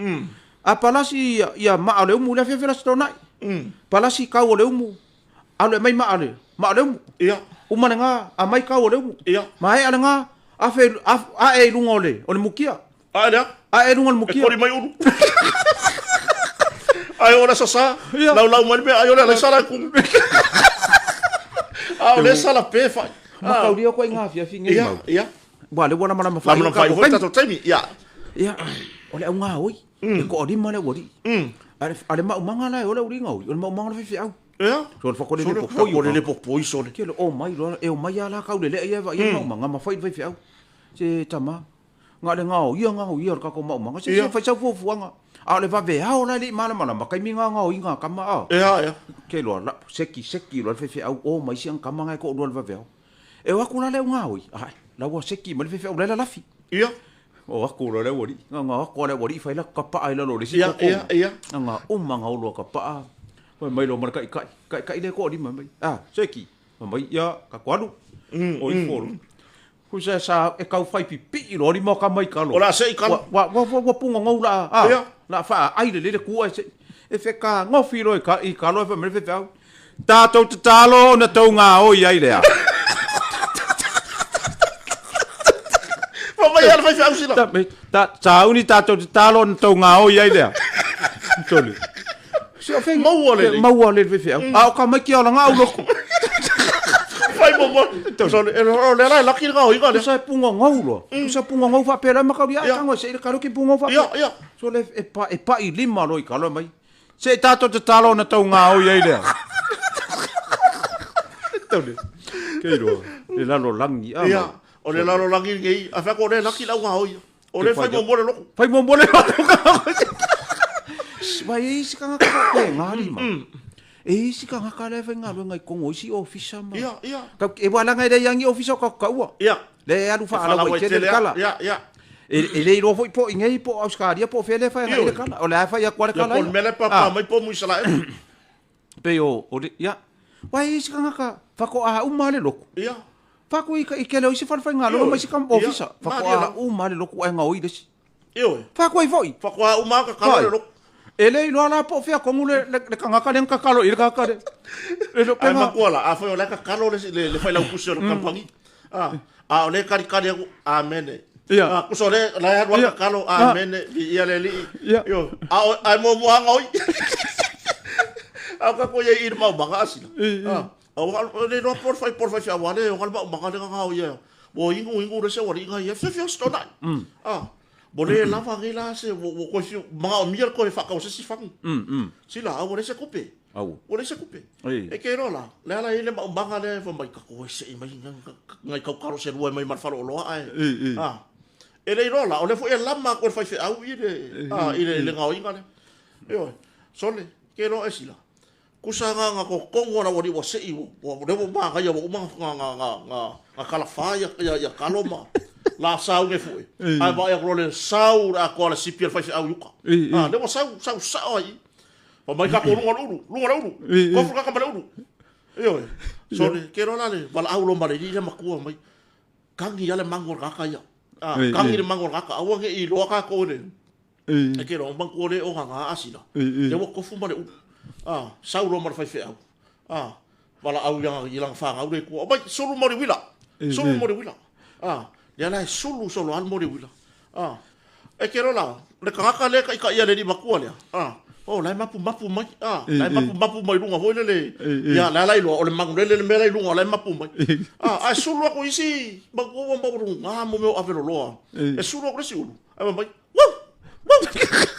A palasi ia maa o le umu i le afiafi o le Aso Toonai. Palasi kau o le umu, alu e aumai maa o le umu. Uma lena, aumai kau o le umu. Maea lena, afe, ae i luga o le mukia. Ae lea? Ae i luga o le mukia. E koli mai ulu. Ai o le Aso Sa, laulau mai le mea, ai o le alaisa la e kumu. A o le sala pe fai. Mataulia koe i ngā afiafi nei mau. Ia, ia. Ua le ua lamalama fai. Lamalama fai foi tatou taimi. Ia. Ia, o le auga oi. E toalima le aualii. A le maumaga la e o le aualii gaoi, o le maumaga o le faifeau. Ia. So le fakolele popoi. Fakolele popoi sole. Ke le o mai loa, e o mai lava la kau le lea ia e vaai le maumaga ma fai le faifeau. Se tama, na o le gaoia gaoia o le tatou maumaga, se se fai sau fuafuaga. A o le vaveao la e le i malamalama, taimi na gaoiga a tama a. Ia, ia. Ke loa, la, seki seki loa le faifeau o mai si ana tama na e toalua i le vaveao. E o atu la le au gaoi, ae, la ua seki mai le faifeau la e lalafi. Ia. O atu loa le aualii, na o atu lava le aualii fai la tapaa i lalo o le isi koko. Ia, ia. Na uma na olo tapaa, fai mai loa ma le taitai, taitai lea e toalima mai. A, seki, fai mai, ia, tatou alu. O ifo loa. Pusa sa e tau fai pipii loa lima o tama i kalo. O le a sei kalo. Ua, ua, ua, ua pugogou la, a, Ia. la faaai lelei le kua e sei. E fekāgofi loa i ka, i kalo e fai mai le faifeau. Tatou tatalo ona tou gaoi ai lea. Fai mai a le faifeau sila. Ta, ta, sauni tatou tatalo ona tou gaoi ai lea. Tole. Se o fei Maua lelei. Maua lelei faifeau. A o ka mai ki ola ngā uloko. Fai mo mo. Sole, e o le la e laki le gaoiga lea. Sa e punga ngau loa. Sa punga ngau faapea la makauri a tango se i le kalo ki punga ngau faapea. Ia, ia. So le e pa e pai lima loa i kalo mai. Se i tatou tatalo ona tau gaoi ai lea. Tole. Kei loa. Le lalolagi a. Ia, o le lalolagi lenei, a fai atu o lea e laki le au gaoi. O lea e fai muamua le lotu. Fai muamua le lotu. Vai e isi tagata faapena lima. E isi tagata la e faigaluega i totonu o isi ofisa ma. Ia, ia. E ua leaga e leai lava ni ofisa o tatou taua. Ia. Lea e alu faalauaitele le tala. Ia, ia. E le iloa foi po o i inei po o Ausetalia po o fea lea e fai agai le tala. O lea lava e fai atu lava le tala ia. Ia, po o le mea la e pāpā mai po o mu Isaraelu. Pei o, o le, ia. Aua e i ai isi tagata faatoa uma lava le lotu. Ia. Faatu i tele o isi falefaigaluega ma isi ofisa. Faatoa uma lava le lotu ae gaoi le isi. Ioe. Faatu ai foi. Faatoa uma lava tatalo le lotu. E le iloa la po o fea tonu le tagata lea na tatalo i le tagata lea. Ae matua la, afai o la e tatalo le failautusi o le kamupani, a o lea e talitali atu, Amene. Ia. Tusa o lea la e alu lava tatalo, Amene, viia le Alii. Ia. Ioe. A o, ae muamua lava gaoi. A o tatou i ai i le maumaga a sila. Aua le iloa po o le fai po o le faifeau lava lea e ona le maumaga lea na gaoi ai. Ua inu inu le isi aualii na ia fiafia ostonai. Ah, ua le lava nei la se ua ua toe fiu manaomia le toe faatau o se isi fagu. Sila a ua leai se tupe. Au. Ua leai se tupe. Ei. E ke iloa la, le ala e i ai le maumaga lea e fai mai tatou e sei mai nai tautalo se lua e mai ma le faleoloa ae ah e le iloa la o lea foi e lama atu e le faifeau i le ah i le gaoiga lea. Ioe. Sole, ke iloa e sila. Kusa nga nga totogo ala ua liua sei ua lea ua manaia ua uma nga nga nga nga nga kalafa ia ia ia kalo ma la sau nei foʻi ae vaai atu loa le sau le atoa le sipi a le faifeau i uka a lea ua sau sau sao ai i fai mai tatou luga o le ulu luga o le ulu tofu le kaka ma le ulu ioe sole ke loa la le valaau loa ma le alii lea matua mai kagi a le magu o le kaka ia a kagi le magu o le kaka aua nei iloa tatou i le E ke loa manatua le o nga asila. Le ua tofu ma le ulu. A, sau loa ma le faifeau. A, valaau i lana, i lana fanau le tua. Omai, sulu mo le uila. Sulu mo le uila. A, lea la e sulu solo lava mo le uila. A, e ke loa la, le tagata lea e taitaia e le alii matua lea. A, o la e mapumapu mai. A, la e mapumapu mai luga foi lele. Ia, la la iloa, o le manulele le mea la i luga, o la e mapu mai. A, ae sulu atu i isi, manatua ua maualuga mo mea o aveloloa. E sulu atu le isi ulu, ae fai mai, Woo! Woo!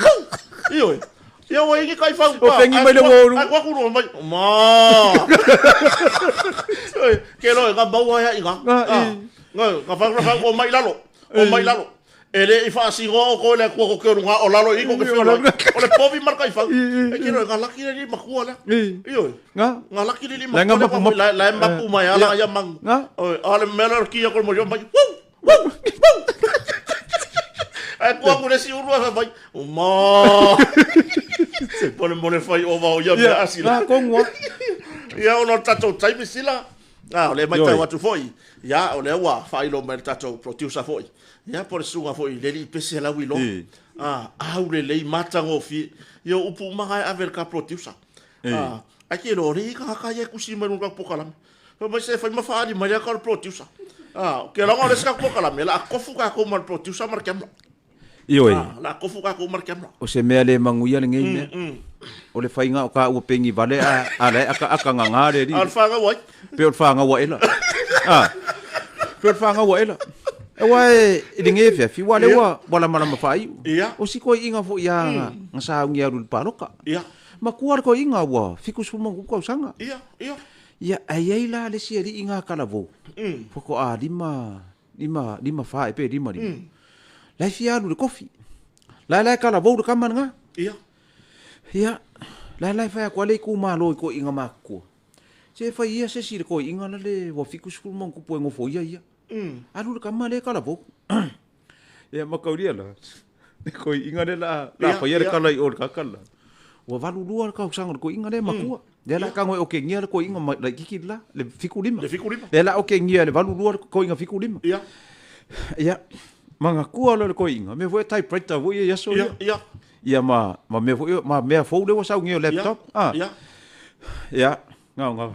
Woo! Ioe. Ia ua ingi kai fau. O pengi mai le ua Ai kwa kuro mai. Ma. Ioe. Ke loe nga maua ia inga. Nga nga fau nga fau o mai lalo. O mai lalo. E le i faasinoa o koe le Atua ko ke olu nga o lalo i ko ke whio loi. O le povi ma le kaifau. E ke loe nga laki le li makua lea. Ioe. Nga. Nga laki le li makua lea. La e mapu mai ala ia mangu. Nga. Ioe. A le mea lea o le ki a ko le moli o mai. Woo! Woo! Woo! Ae kua ku le isi ulu ae fai mai, ma! Po le mole fai ova o ia mea asila. Nga kongu a. Ia ona o le tatou taimi sila. A, o lea e matau atu foi, ia, o lea ua faailoa mai e le tatou producer foi, ia, po o le susuga foi i le alii pese lauiloa. A, aulelei, matagofie. Ia, o upu uma na e ave i le ta producer. A, ae te iloa, o lea e i ai tagata ia e tusi mai i luga o le tatou polokalame. Fai mai se fai ma faaali mai lea ta o le producer. A, ou te iloa o le isi tatou polokalame, o le a tofu tatou ma le producer ma le camera. Ioe. A, o le a tofu tatou ma le camera. O se mea le manuia lenei mea. O le faiga o ka ua peni vale a a la e akaaka gaga le alii. A o le fanau ai. Pe o le fanau aela. A, pe o le fanau aela. Aua e i lenei afiafi, ua lea ua ua lamalama faaiu. Ia. O si toeaiina foi a na sauni alu i le paloka. Ia. Matua le toeaina ua 70+ tausaga. Ia, ia. Ia, ae i ai la le isi alii na talavou, faatoa 5, 5, 5 fa ea pe 5 5. La e fia alu i le kofi. La la e talavou le tama lena. Ia. Ia, la la e fai atu lava le itumalo i toeaiina matutua. Se fai ia se isi i le toeaina la le ua 70+ e nofoia ia. Alu le tama lea e talavou. Ia mataulia la, le toeaina lea la la faia le tala i o i le tagata la. Ua 82 le tausaga o le toeaina lea e matua. Lea la tago e okegia le toeaina laitiiti le la, le 75. Le 75. Lea la okegia e le 82 le toeaina 75. Ia. Ia, manatua loa le toeaina, mea foi typewriter foi ia i aso ia. Ia, ia. Ia ma ma mea foi ma mea fou lea ua sau nei o laptop. Ia. Ia. Ia, na ona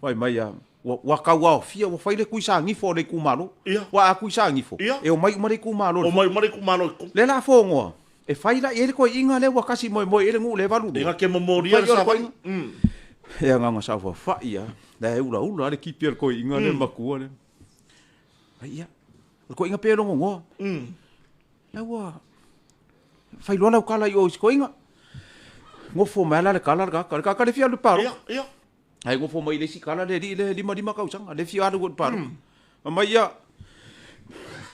fai mai a ua, ua tauaofia, ua fai le tuisagifo o le itumalo. Ia. Ua a tuisagifo, Ia. e omai uma le itumalo. Omai uma le itumalo i totonu. Lea la fogoa, e fai la i ai le toeaina lea ua kasi moemoe i ai le nuu le 82. Ina ke momolia le savali. E agaga saofafai lava, la e ulaula lava le kipi a le toeaina lea matua lea. Ai ia, o le toeaina pei e logonoa. La ua fai loa lau tala i o i si toeaina. Nofo mai lava la le tala le tagata, le tagata le fia alu i le palota. Ia, ia. Ae nofo mai le isi tala le alii lea e 55 tausaga, le fia alu i le palota. Fai mai ia,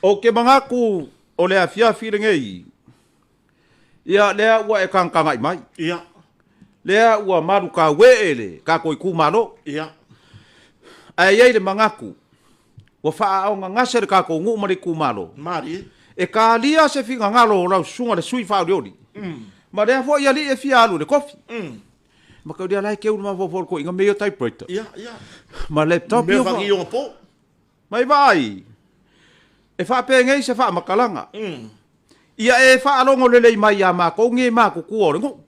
ou te manatu o le afiafi lenei, ia lea ua e tagatagai mai. Ia. Lea ua malutauee le tatou itumalo. Ia. Ae i ai le manatu, ua faaaaogagase le tatou nuu ma le itumalo. Malie. E talia se finagalo o lau susuga le sui faaolioli. Ma lea foi alii e fia alu i le kofi. Mataulia la e keu le mafaufau o le toeaina mea ia o typewriter. Ia, ia. Ma laptop Mea fagi ona po. Mai vaai, e faapenei se faamatalaga. Ia e faalogo lelei mai ia matou nei matutua o le nuu.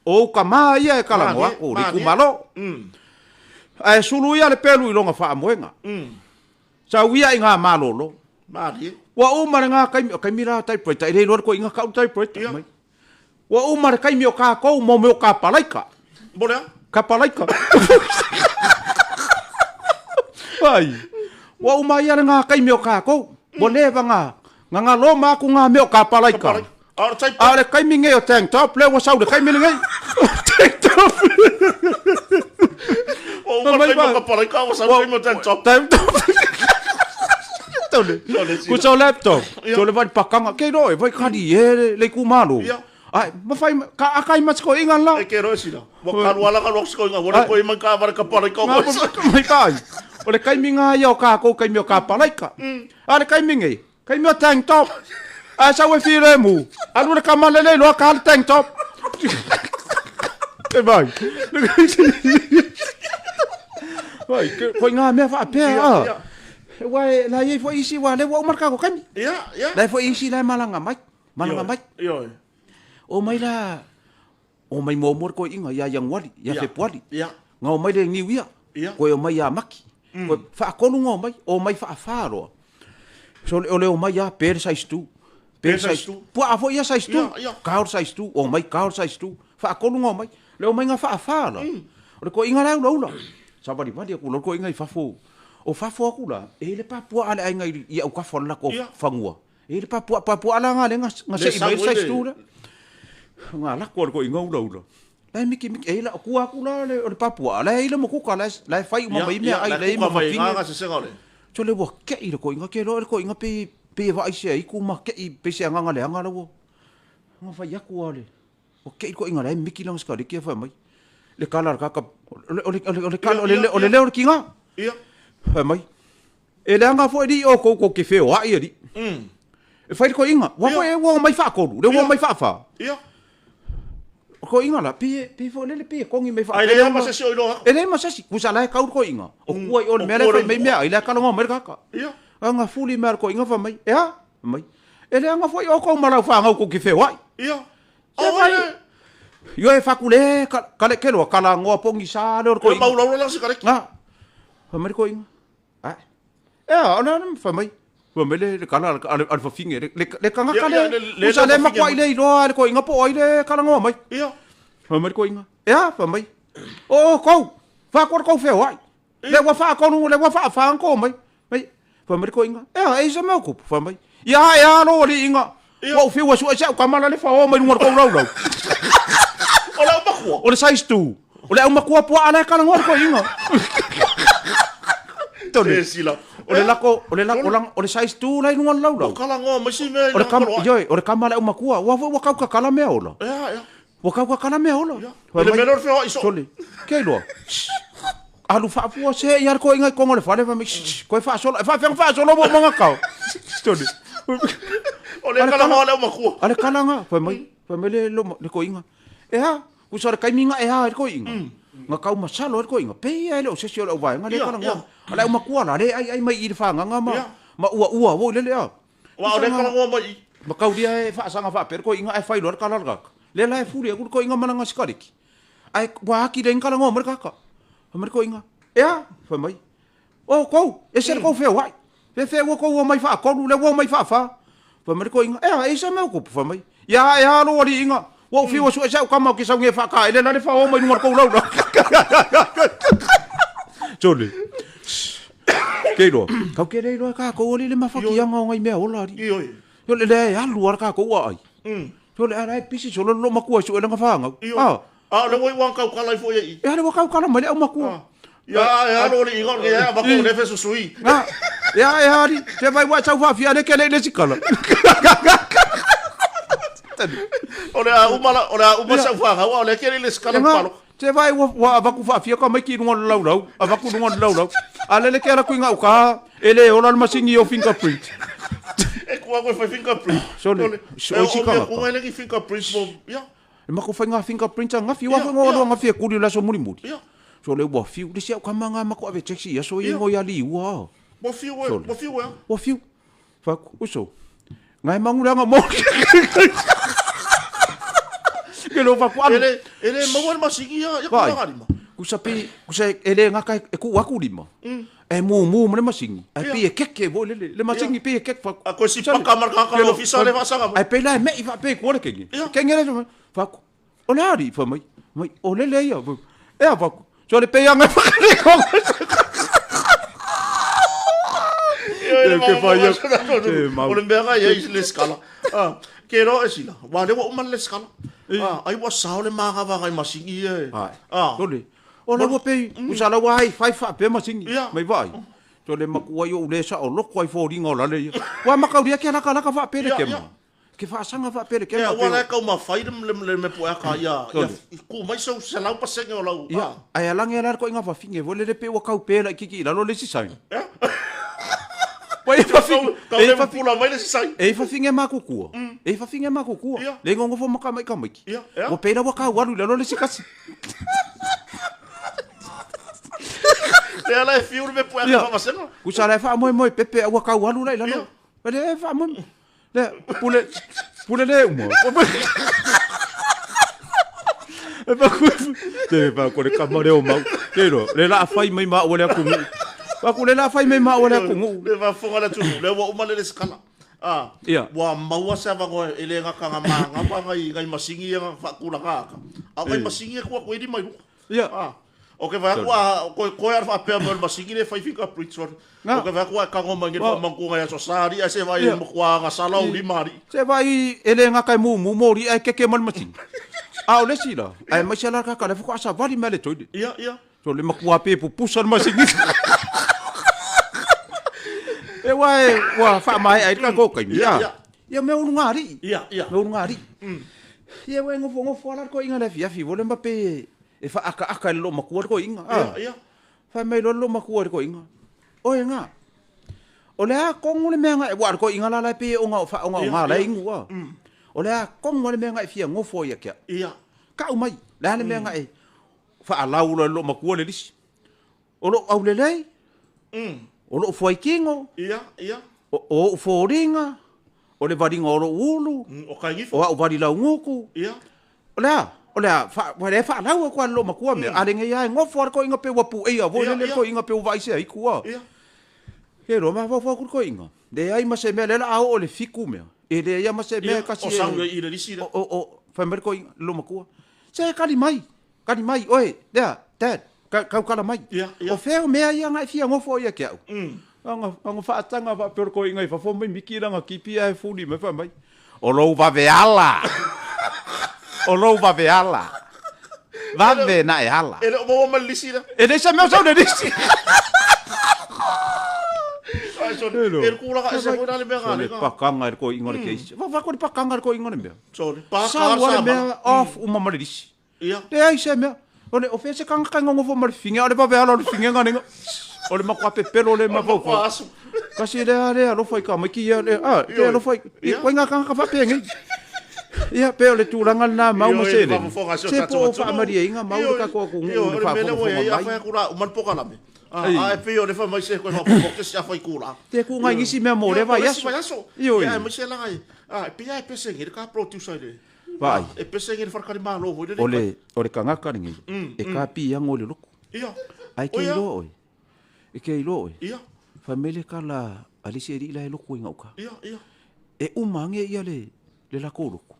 O ou tama ia e talanoa atu o le itumalo. Ae sulu ia le pelu i lona faamoega. Sau ia i ngā malolo. Malie. Ua uma le ngā taimi, o taimi la typewriter, e le iloa le toeaina kau le typewriter. Ia. Ua uma le taimi o kākou mo mea o kapalaika. Mo le a? Kapalaika. Ai. Ua uma ia le ngā taimi o kākou. Ua leva ngā, ngā ngā loma aku ngā mea o kapalaika. A o le type. A o le taimi nei o tank top, lea ua sau le taimi lenei. Tank top. Ua uma le taimi o kapalaika, ua sau le taimi o tank top. Tank top. Tole. Ku so laptop. Tole vai pakanga. Ke roe, vai kari e le itumalo. Ai, ma fai, ka akai ma tiko inga la. E ke roe sila. Ua kalu ala kalu siko inga. Ua le koe mai ka vare kapalaika o koe. Mai kai. O le kaimi ngā ia o kākou kaimi o kapalaika. A le kaimi nei, kaimi o tank top. A sau e filemu. Alu le kama lelei loa ka le tank top. E vai. Vai, koe ngā mea whaapea. Ua e, la iai foi isi, ua lea ua uma le kākou kaimi. Ia, ia. La e foi isi la e malaga mai, malaga mai. Ioe. O mai la, o mai muamua le toeaina ia Ianuari, ia Fepuari. Ia. Nga o mai le Niu Ia. Ia. Koe o mai ia Maki. Koe faatolu nga o mai, o mai faafā loa. So o le o mai ia pe le size 2. Pe le size 2. Puaa foi ia size 2. Ia, ia. Kao le size 2, o mai kao le size 2. Faatolu nga o mai. Le o mai nga faafā la. O le toeaina la e ulaula. Savalivali atu loa le toeaina i fafo. O fafo atu la, e i ai le papuaa a le aiga i autafa o le latou fanua. E i ai le papuaa, papuaa la nga lea na sei mai ai le size 2 lea. Nga lako a le toeaina ulaula. La e mikimiki, e i la, tua atu la o le papuaa, la e i le mokuka, la e fai uma mai meaai, la e i ai ma fafine. Sole ua kei le toeaina, ke iloa le toeaina pe e vaai se aitu ma kei, pe se agaga leaga la ua. Nga fai atu a le, ua kei le toeaina la e miki lana sikaleki ae fai mai, le kala a le tagata, o le, o le, o le kala, o le, o le leo o le tiga. Fai mai, e leaga foi alii outou tou te feoai alii. E fai le toeaina, ua foi e ua omai faatolu, lea ua omai faafa. koiga la pe pe fo lele pe kongi me fa. Ai le ma se si o iloa. E le ma se si kusa la kau koiga. O kua i o le mea le fai mai mea ai le kalongo mai kaka. Ia. Anga fuli mea koiga fa mai. Ea mai. E le anga foi o kou malau whangau ko ki whewai. Ia. Se vai. Io e whakule kale keloa kala ngoa pongi sa le o Ko koiga. mau lau la sikareki. Nga. Fa mai koiga. Ai. Ea, ona na fa mai. Fa mai le kala ale fafinge le kanga Ia, kale. ia, le Usa le fafinge makua mai. i le iloa le koiga po ai le kala ngoa mai. Ia. Fa mai koiga. Ea, fa mai. O kou. Fa ko kou whewai. Le wa fa konu le wa fa fa ko mai. Mai. Fa mai koiga. Ea, e sa mau kupu fa mai. Ia ea lo li inga. Ia. Wa fiu su sa kamala le fa o mai lunga kou lau lau. O le makua. O le size 2. O le au makua pua ala kala ngoa koiga. Tole. E sila. O le lako, o le lako lang, o le size 2 lai lunga lau lau. Kala ngoa mai si mea i O le kam, kolo ai. yoi, o le kama le au makua. Wa wa kau ka kala mea ola. Ea, ea. Wa kau ka kala mea ola. Ia. Fa Le mai- mea leo whea i so. Tole. Ke loa. Alu faafua se ia ko inga kongo le fale fa mai. Koe faasola, faafeaga faasolo mo manga kau. Tole. O le kala ngoa le makua. Ale kalanga, fa mai, fa mai le lo le ko inga. E ha, ku sa le kaiminga e ha le ko inga. Nga kau masalo le ko inga. Pe ia le o se o le vai nga le Ia, kalanga. ia. Ale uma kua la le ai ai mai i le whanganga ma Ia. ma ua ua wo le le a. Wa o le kala ngoa mai i. Ma kau dia e whaasanga whaapere ko inga e whailo le kala kaka. Le la e furi aku ko inga mananga sikariki. Ai wa aki le ingala ngo mar kaka. Mar ko inga. Ea, whai mai. O kou, e se kou whea wai. Fe fe ua kou mai wha kolu le ua mai wha wha. Whai mai ko inga. Ea, e sa meu kupu whai mai. Ia e alo ali inga. Wa ufi wa su e sa ukama ki sau nge wha ka. Ele la le wha o mai nunga kou lau la. Tole. Kei roa. Kau ke rei roa ka kou oli le mawhaki anga o ngai mea ola ari. I oi. Yo le le alu ara ka kou ai. Yo le ara e pisi solo lo makua su ele ngawhanga. I oi. Ah. A le wai wan kau kala i fo i. E ale wakau kala mai le au makua. Ia, ia lo le inga ia ma ko le fe susui. Nga. Ia e hari. Te vai wa sau whawhia le ke le le sikala. O le a uma la o le a uma sa fa wa o le ke le skala Nga. palo. Te vai wa wa avaku whawhia ka mai ki runga lau lau. Avaku runga lau lau. Ale le ke ala kui ngau ka. Ele ola le masingi o fingerprint. E kua koe whai fingerprint. So le- so o si kanga O mea le ki fingerprint mo. Ia. E mako whai ngā fingerprint a ngawhi. Wa Ia, whai ngā ia. roa ngawhi e kuri la so muri muri. Ia. So le ua fiu. Le si au kama ngā mako ave taxi. Ia so i Ia. ngoi ali ua. Mo fiu e, Sole. mo fiu e. Ua fiu. Whaku, uso. Ngai manguranga mo. Ke lo whaku alu. Ele ele maua le masingi ia ia Vai. kua ngarima. Kusa pe, kusa ele ngaka e ku aku lima. E mu mu mo le masingi. Ai Ia. pe e keke bo le le masingi pe e keke whaku. A koe si paka marka ka ofisa le vasanga. Ai pe la me i fa pe ku le kenge. Ia. Kenge le whaku. O le ari fa mai. Mai o le le ia. E a whaku. So le pe anga whakare ko. Ia ke whai ia. Te mau. O le mea ia i le skala. Ah, ke ro e sila. Wa le wa uma le skala. Ah, ai wa sao le maga wa ngai masingi e. Ai. Ah. Tole. O la ua pe, usa la ua ai, whai wha pe masingi. Ia. Mai vai. Tole makua i o ule sa o loko ai fōringa o lale ia. Wa makauria ke laka laka wha pere Ia, ke ia. ma. Ke whaasanga wha pere ke Ia ma. wa le kau ma whai le le me po ka ia. Ia Tole. ku mai sau se lau pasenge o lau. Ia, ai alange ala ko inga whawhinge, vo lele pe ua kau pēla i kiki i lalo le si sain. Ia. Wa e Kau whawhinge, kau e le whawhinge, pula mai le si sai. e whawhinge mā kukua. E whawhinge mā kukua. Ia. Le ngongofo maka mai ka maiki. Ia, ia. Wa pēla wa kau alu i lalo le si kasi. Le ala e fiu le me po Ia. ka vasenga. Kusa la e wha moe moe pepe ua kau alu la i lalo. Ia. Wa le e wha moe. Le, pule, pule le uma. E wha te wha ko le kamare o mau. Te ro, le la whai mai ma ua le aku ngu. Wha le la whai mai ma ua le aku ngu. Le va fonga la tu. Le wa uma le skala. Ah, Ia. wa maua sa vango e le ngaka nga manga wa ngai ngai masingi ia fa kula ka ka. A ngai masingi e kua ko edi mai. Ia. Ah. O ke va kua ko ko ar fa pe mo masingi le fai fingerprint so. Nga. O ke va kua ka ngo mangi Wa- fa mangu ngai so sari a se vai Ia. mo kua nga sala u li mari. Se vai e le ngaka mu mu mori ai keke mal matingi. A o le sila. Ai mai sala ka ka le fuka sa vali mele toile. Ia ia. So le makua pe pupusa le masingi. E wa e wa fa mai ai ka ko kai. Ia, ia. Ia me ulu ngari. Ia ia. Me ulu ngari. Ia wa ngofo ngofo ala ko inga le fia fi vole mba pe e fa aka aka le lo makua ko inga. Ia ia. Fa mai lo lo makua ko inga. O e nga. O le a kongo le mea nga e wa ko inga la la pe o nga o fa o nga o Ia, nga la ia. ingu a. O le a kongo le mea nga e fia ngofo ia kia. Ia. Ka'u mai, le a le mea na e fa'alau loa e lou matua le lisi. O lo'u aulelei, o lo'u fuaitino, o o'u foliga, o le valiga o lo'u ulu, o a'u vali laugutu. O le a? O le a? Ua le fa'alau atu lava i lou matua mea. A lenei lava e nofo lava le toeaina pei ua pu'eia foi lele le toeaina pei ua vaai se aitu a. Ke iloa mafaufau atu le toeaina, leai ma se mea, lea o le a oo i le 7 mea, e leai lava ma se mea e tasi e, o, fai mai le toeaina i lou matua, se tali mai, tali mai, oe, lea, dad, tautala mai, o fea o mea ia na e fia nofo ai ia te au? Ona faataga faapea o le toeaina i fafo mai miki lana tipi ae fuli mai fai mai, o lou vaveala, o lou vaveala, vave na e ala. E le o maua ma le lisi lea. E leai se mea o sau le lisi. Ai, sorry. E le tulaga ese foi la le mea Sole gale. pakanga e le toeaina o le keisi. Fa ko le pakanga e le toeaina le mea. Sorry. Pa Sau ka a le sa ma. mea off uma ma le lisi. Ia. Leai se mea. O le o fea se tagata e nonofo ma le figa, o le vaveala o le figega lenei. O le matua pepelo le mafaufau. Asu. Kasi lea le alofa i ka maiki ia le a, te alofa i Ia. koe ngā tagata faapenei. Ia, pe o le tulaga lena mau ma Ioe, seleni. faafofoga si o Se tatou po o atunuu. faamalieiga mau le Ioe, tatou atunuu ioe, i le o le mea lea ua i ai, faafogafoga a fai mai. atu la uma le pokalame. A, Ei. a e pei o le fai mai se koe faapopo ke si a fai kula. Te kuga i nisi mea mo lea Ioe, mo le isi vaiaso. vaiaso. Ioe. Ia, aemaise laga e, a, e pei lava e pese nei le ka producer i le, Vaai. e pese nei le faletali malo foi le O le, o le tagata lenei, e kapiago i le loku. Ia. Ae O ke ia. iloa oe. E ke iloa oe. Ia. Fai mai le kala a le isi alii la e loku ai gauta. Ia, ia. E uma age ia le, le lakou loku.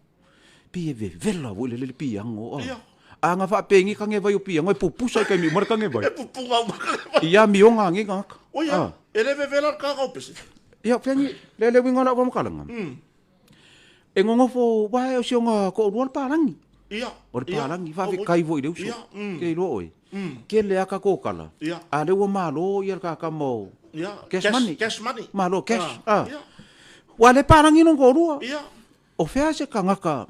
Pi e vevela foi le le piago. Ia. A nga faapengi kagevai o piago e pupusa i taimi uma le kagevai. E pupuga uma kagevai. Ia amioga age gagata. O ia, e le vevela le kaka o pese. Ia, feagi, le le uiga o lau faamatalaga. E gogofo uae o si ona toalua le palagi. Ia. O le Ia. palagi, faafetai foi i le uso. Ia. Ke iloa oe. Tele lava tatou tala, Ia. a lea ua malo ia le kakama o Ia. cash money. Cash money. Malo cash. Ah. Ah. Ia. Ua le palagi lona toalua. Ia. O fea se tagata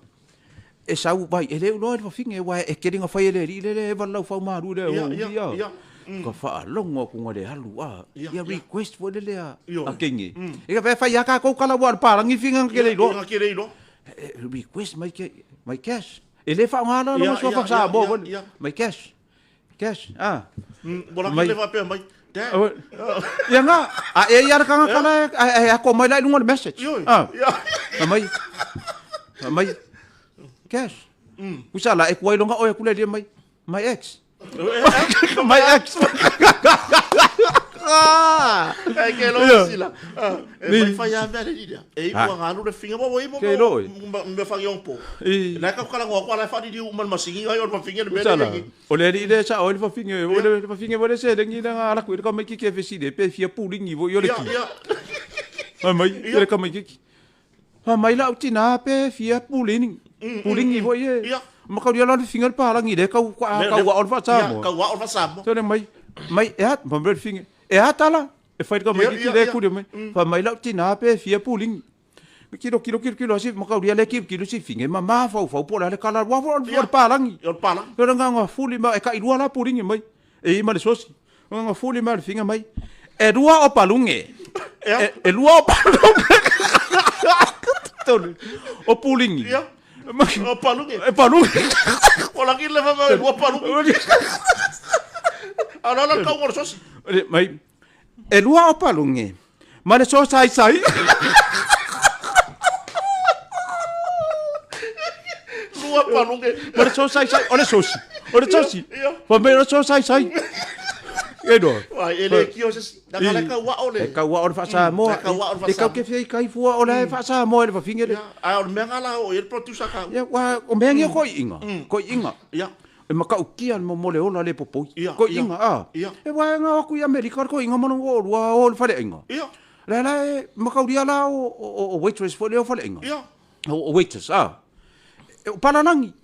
e sau vai, e le uloa i le fafine, aua e tele na fai e le alii lele e eva le laufau malu lea Ia, o ia, ia. ia. Ka faalogo atu ga le alu a. Ia, Ia ia. request foi lele a Ioe. a kenge. E ka fai a kākou kala ua o le palagi finga na kele iloa. Ia, kele iloa. E, request mai mai cash. E le faaaoga la Ia, lona suafa ia, Samoa ia, foi. ia. Mai cash. Cash. Ah. Ua laki Mai- le faapea mai. Dad. Oi. Ia nga, a e ia le tagata la e ako mai la i luga o le message. Ioe. Ah. Ia. Fai mai. Fai mai. Cash. Usa la e kuai longa oe aku le lia mai. My ex. My ex. Ai ke lo Ia. sila. Ah, e Ni. fai fai a mea le lea. E i Ah. ua ngalu le finga mo i mo. Ke lo, e. Me whangi ong po. I. La ka kala ngwa la fa di uma masingi ai o le finga le mea Usa la. le. O le alii le sa o le fafine, o le fafine mo le seleni na nga ala kui le kamaikiki e fesili e pe fia pulingi foi o le Ia ki. ia. Fai mai, ia le kamaikiki. Fai mai lau tina pe fia pulingi. Pulingi foi e. Ia. Ma kau dia la le finga le palangi le kau kau wa o le Ia faasamoa. kau wa o le faasamoa. Tole mai, mai e a, ma mai le finga. E a tala, e fai le kamaikiki Ia, le ia, kuli mai. Fai mai lau tina pe fia pulingi. Kilo kilo kilo kilo asi ma kau dia le kilo kilo si finga ma mafaufau po o le a le kala ua foi o le palangi. Ia o le palangi. Tole nga fuli ma e kailua la pulingi mai. E i ma le sosi. Nga fuli ma le finga mai. E lua o paluge. Ia. E, e lua o paluge. Tole. O pulingi. Ia. O paluge. E paluge. O laki le fa mai lua paluge. A la la kau o le sosi. Le- Mai. E lua o paluge. Ma le sosa ai sai. Lua paluge. Ma le sosa ai sai. O le sosi. O le sosi. Ia. Fa mai o le sosa ai sai. E noa. Ai e le kio se na kala kau wa o le. E kau o le faasamoa. E kau o le E kau faasamoa. ke fia i kai fua o le faasamoa i le fafine le. Ia, a o le mea ngala o e le producer kau. Ia, ua, o mea ngia ko iinga. Ko iinga. Ia. E makaukia le mo le ola le popoi. Ia, Ko ia. iinga, a. Ia. E wae ngā aku i Amerika, ko iinga mana o lua o le whaleainga. Ia. Le la e makauria la o, o, o waitress fo le o whaleainga. Ia. O, o waitress, a. E, o palanangi.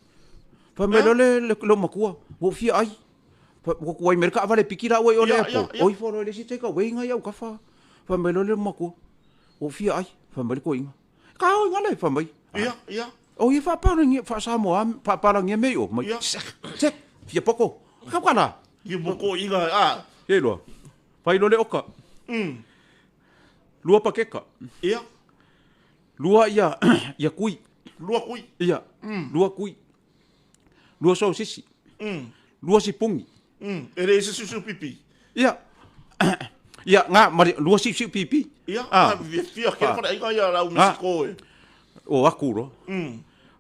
Pa me lo le, le, le makua, wo fia ai. Pa, wo kuai merka avale piki la oi o le Ia, apo. ia, ia. Oi fo le si te ka wei ngai au kafa. Pa me lo le makua, wo fia ai. Pa me le ko inga. Ka o inga le pa mai. Ia, ia. O ia whaapalangia, whaasamoa, whaapalangia mei o. Mai, Ia. sek, fia poko. Ka kala. Ia mo ko inga a. Ke loa. Whai lo le oka. Lua pakeka. Ia. Lua ia, ia kui. Lua kui. Ia. Lua kui. Lua sosisi. Lua sipugi. E leai se siusiu pipi. Ia. Ia, nga, ma le lua siusiu pipi. Ia, fia ke faleaiga ia le au Mesiko e. O aku loa.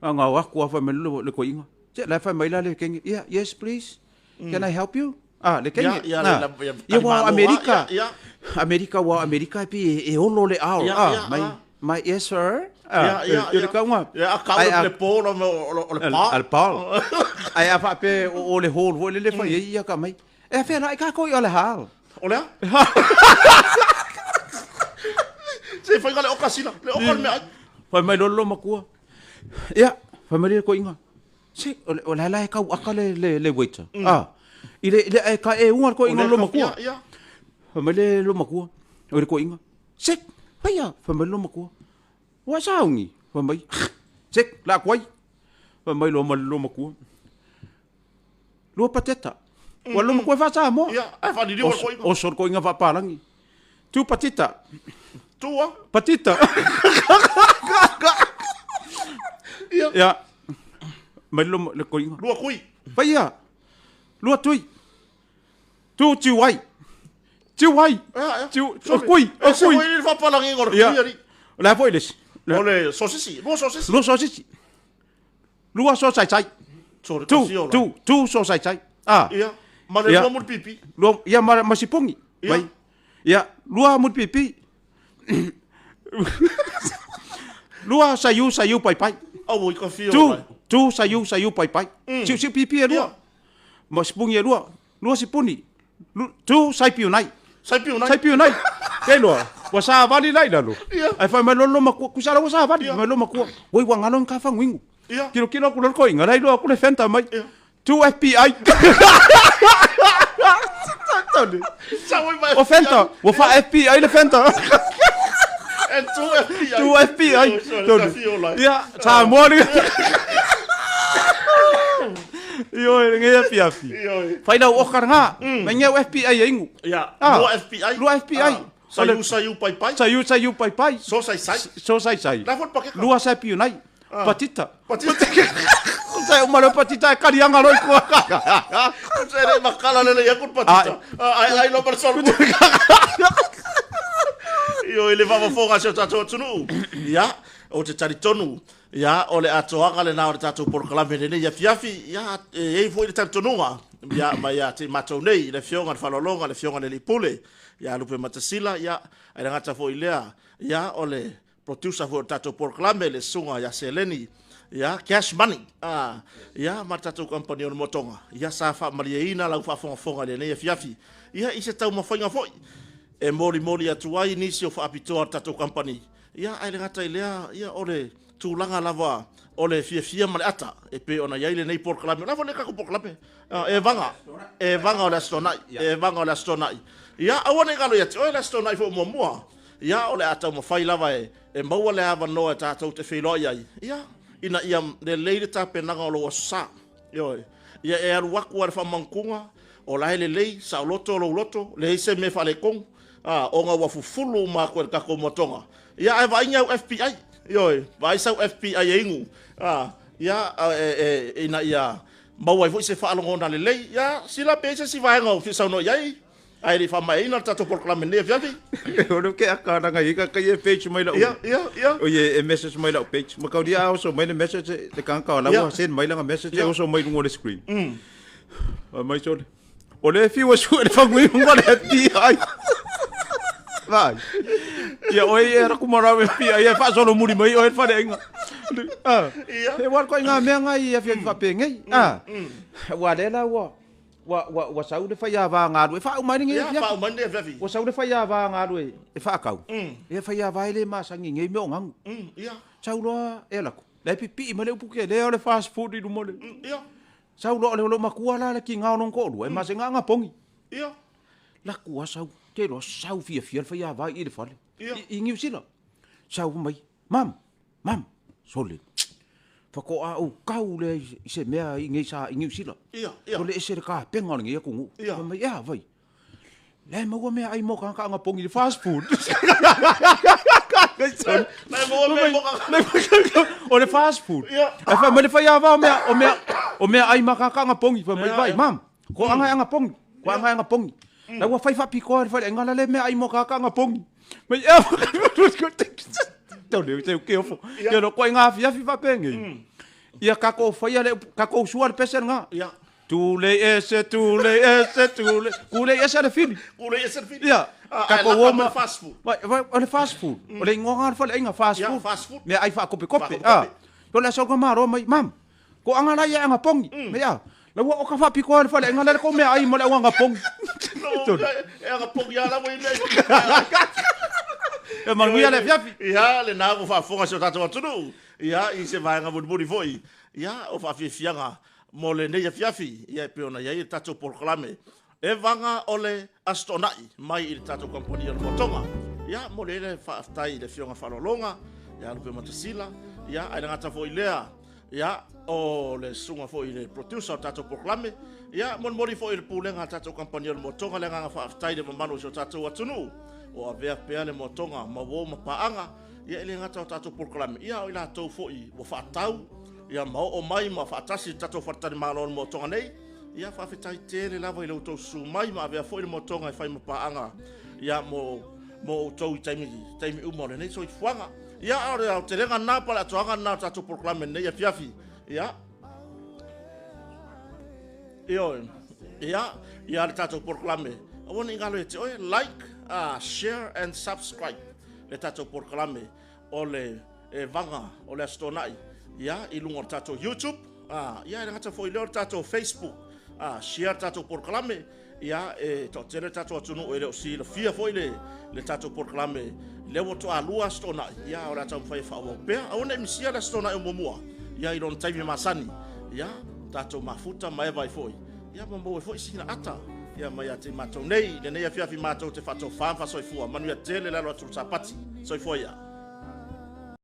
A nga o aku a fai mai le koiga. Se la fai mai la le kenge. Ia, yes please. Can I help you? Ah, le kenge. Ia, ia, ia, ia, ua Amerika. Ia, Amerika ua Amerika e pi e olo le ao. Ah, mai, mai, yes sir. Ah, ia, ia, le kauga. Ia, a kau le po o le pa. Al pa. Ai a fa pe o le hall foi le le fai ia ka mai. E a whea i ka koi o le hal. O lea? Se fai le oka sila, le oka le mea ai. Fai mai lolo makua. Ia, fai mai le koinga. Se, o le la e kau aka le, le, le waiter. Ah, i le, le, e ka e unga le koinga lo makua. Ia, Fai mai le lo makua. O le koinga. Se, fai ia, fai mai lo makua. Ua saungi, fai mai. Se, la kuai. Fai mai lo mai lo makua. Lua pateta. Ua lo makua fa sa mo. Ia, ai fa ni o koinga. O so koinga fa palangi. Tu patita. Tua. Patita. Ia. Ia. Mai lo le koinga. Lua kui. Fai ia. Lua tui. Tu tiu ai. Tiu ai. Tiu o kui. O kui. O kui fa palangi ngor kui ari. La foi les. O le sosisi. Lua sosisi. Lua sosisi. Lua so sai sai. Tu, tu, tu so sai sai. Ah. Ia. Ma le lua muripipi. Lua, ia ma, ma sipongi. Ia. Mai. Ia, lua muripipi. Lua saiu saiu pai pai. Au i ka fio. Tu, tu saiu saiu pai pai. Siu siu pipi e lua. Ma sipongi e lua. Lua sipuni. Tu sai piu nai. Sai piu nai. Sai piu nai. Ke loa. Ua sa vali lai lalo. Ai fai mai lolo makua. Kusala ua sa vali. Mai lolo makua. Oi ua ngalo ka fanguingu. Ia. Kilo kilo ku lolo koinga lai loa ku le fenta mai. Ia. Tu FBI. Sa oi mai. O fenta. Ua fa FBI le fenta. And tu FBI. Tu FBI. Tonu. Ia, sa moa ni. Io e ngai afi afi. Fai lau oka nga. Mai ngau FBI e ingu. Ia. Lua FBI. Lua FBI. Saiu saiu pai pai. Saiu saiu pai pai. So sai sai. So sai sai. La fot pakeka. Lua sai piu nai. Patita. Patita. Sai umalo patita e karianga loi kua. Sai re makala lele ia kun patita. Ai ai lo par sol. Io ele vava foga se tatou atunuu. Ia, o te talitonu. Ia, o le atoaga lena o le tatou polokalame lenei afiafi. Ia, e i foi le talitonuga. Ia, mai ia te matou nei, le afioga le faaaloaloga, le afioga le Lipule. Ia, Lupe Matasila, ia, ai le gata foi lea. Ia, o le producer foi o le tatou polokalame, le susuga ia Seleni. Ia, Cash Money. Ah, ia, ma le tatou company o le Motoga. Ia, sa faamalieina lau faafogafoga i lenei afiafi. Ia, i se taumafaiga foi e molimoli atu ai nisi o faapitoa le tatou company. Ia, ai le gata i lea, ia, o le tulaga lava o le fiafia ma le ata e pei ona i ai lenei polokalame. O le a foi lenei tatou polokalame? E vaga, e vaga o le Aso Toonai, e vaga o le Aso Toonai. Ia, aua ne i galo ia te oe le Aso Toonai foi o muamua. Ia, o le a taumafai lava e maua le avanoa e tatou te feiloai ai. Ia, ina ia lelei le tapenaga o lou aso sa. Ioe. Ia e alu aku a le faamautuga, o la e lelei, saoloto lou loto, leai se mea faaletonu, a, ona ua fufulu uma atu e le tatou moatoga. Ia, ae vaai au FBI. Ioe, vaai sau FBI e inu. A, ia, e, e, ina ia maua ai foi se faalogona lelei. Ia, sila pe ai se isi vaega o fia saunoa i ai, ae le i faamaeaina le tatou polokalame lenei afiafi. O le ke aka nanga i ka kai e page mai lau. Ia, ia, ia. O ye e message mai lau page. Ma kau dia oso mai le message le kanga o lau send mai langa message oso mai lungo le screen. Mai sole. O le fiu su le fangui hunga le FBI. Vai. Ia oi e raku marau FBI e fa solo muri mai oi fa le inga. Ah. Ia. E war ko inga mea ngai ia fia fa pengei. Ah. Ua le la ua ua ua ua sau le fai a va ngalu e fa mai ngi Ia, ia. faauma nei afiafi. Ua sau le fai a va ngalu e fa kau. E fai a va le ma sangi ngi me ngangu. Ia. Sau loa e lako. Le pipi ma le upu ke le o le fast food i lumo le. Ia. Sau loa le lo makua la le ki ngao non ko lu e ma se nganga pongi. Ia. La kua sau te lo sau fia fia le fai a va i le fale. Ia. I ngiu sila. Sau mai. Mam, mam, sole. Whako a au kau le i se mea i ngei sa i ngiu sila. Ia, ia. Sole e se le ka penga o le ngei aku ngu. Ia. Mai, ia, vai. La e maua mea ai mo kāka anga pongi le fast food. La e maua mea mo kāka. O le fast food. Ai fai mai le fai ava o mea o mea o mea ai ma kāka anga pongi. Fai mai vai mam. Ko anga anga pongi. Ko anga anga pongi. La ua fai whapikoa le whare ngala le mea ai mo kāka anga pongi. Mai e Tau le te ke ofo. Ia no ko ngā fiafi whapengi. Ia kako whaia le kako sua le pese ngā. Ia. Tulei ese, tulei ese, tulei. Kulei ese le fili. Kulei ese le fili. Ia. Ah, Ka ko ai laka ma le fast food. Vai, vai, o le fast food. O le ingoa ngā le whale inga fast Ia, food. fast food. Mea ai whaakope kope. Whaakope Ah. kope. To le asau maro mai, mam. Ko anga lai e anga pongi. Me ia. La ua o ka whapikoa le whale inga le ko mea ai mo le anga pongi. No, e anga pongi ala mo i mea. E manuia le fiafi. Ia, le nā ua faafofoga si o tatou atunuu. Ia, i se vaega mulimuli foi. Ia, o faafiafiaga mo lenei afiafi, ia e pei ona i ai le tatou polokalame e vaga o le Aso Toonai mai i le tatou kamupani o le Motoga. Ia, momoli ai le faafetai i le Afioga Faaaloaloga ia Lupematasila, ia, ae le gata foi i lea, ia, o le susuga foi i le producer o le tatou polokalame, ia, molimoli foi i le pulega a le tatou kamupani o le Motoga le agaga faafetai i le mamalu o si o tatou atunuu o avea pea le Motoga ma uo ma paaga, ia, e le gata o tatou polokalame, ia, a o i latou foi ua faatau, Ia ma oo mai ma faatasi le tatou faletalimalo o le motoga nei. Ia faafetai tele lava i lo outou susu mai ma avea foi le motoga e fai ma paaga ia mo mo outou i taimi taimi uma o lenei soifuaga. Ia a o le aotelega lena po o le atoaga lena o le tatou polokalame i lenei afiafi. Ia Ioe. Ia, ia le tatou polokalame. Aua ne i galo ia te oe, like, share and subscribe le tatou polokalame. o le vaga o le Aso Toonai ia, i luga o le tatou YouTube, a, ia, e le gata foi i lea o le tatou Facebook, a, share le tatou polokalame, ia, e toatele le tatou atunuu e le o silafia foi le, le tatou polokalame, lea ua toalua Aso Toonai, ia, o le a taumafai e faaauau pea. Aua ne i misia le Aso Toonai o muamua, ia, i lona taimi masani, ia, tatou mafuta ma eva ai foi, ia, ma maua ai foi sina ata, ia, mai ia te i matou nei, i lenei afiafi matou te faatofa ma faasoifua, manuia tele le alo atu i le Sapati. Soifua ia.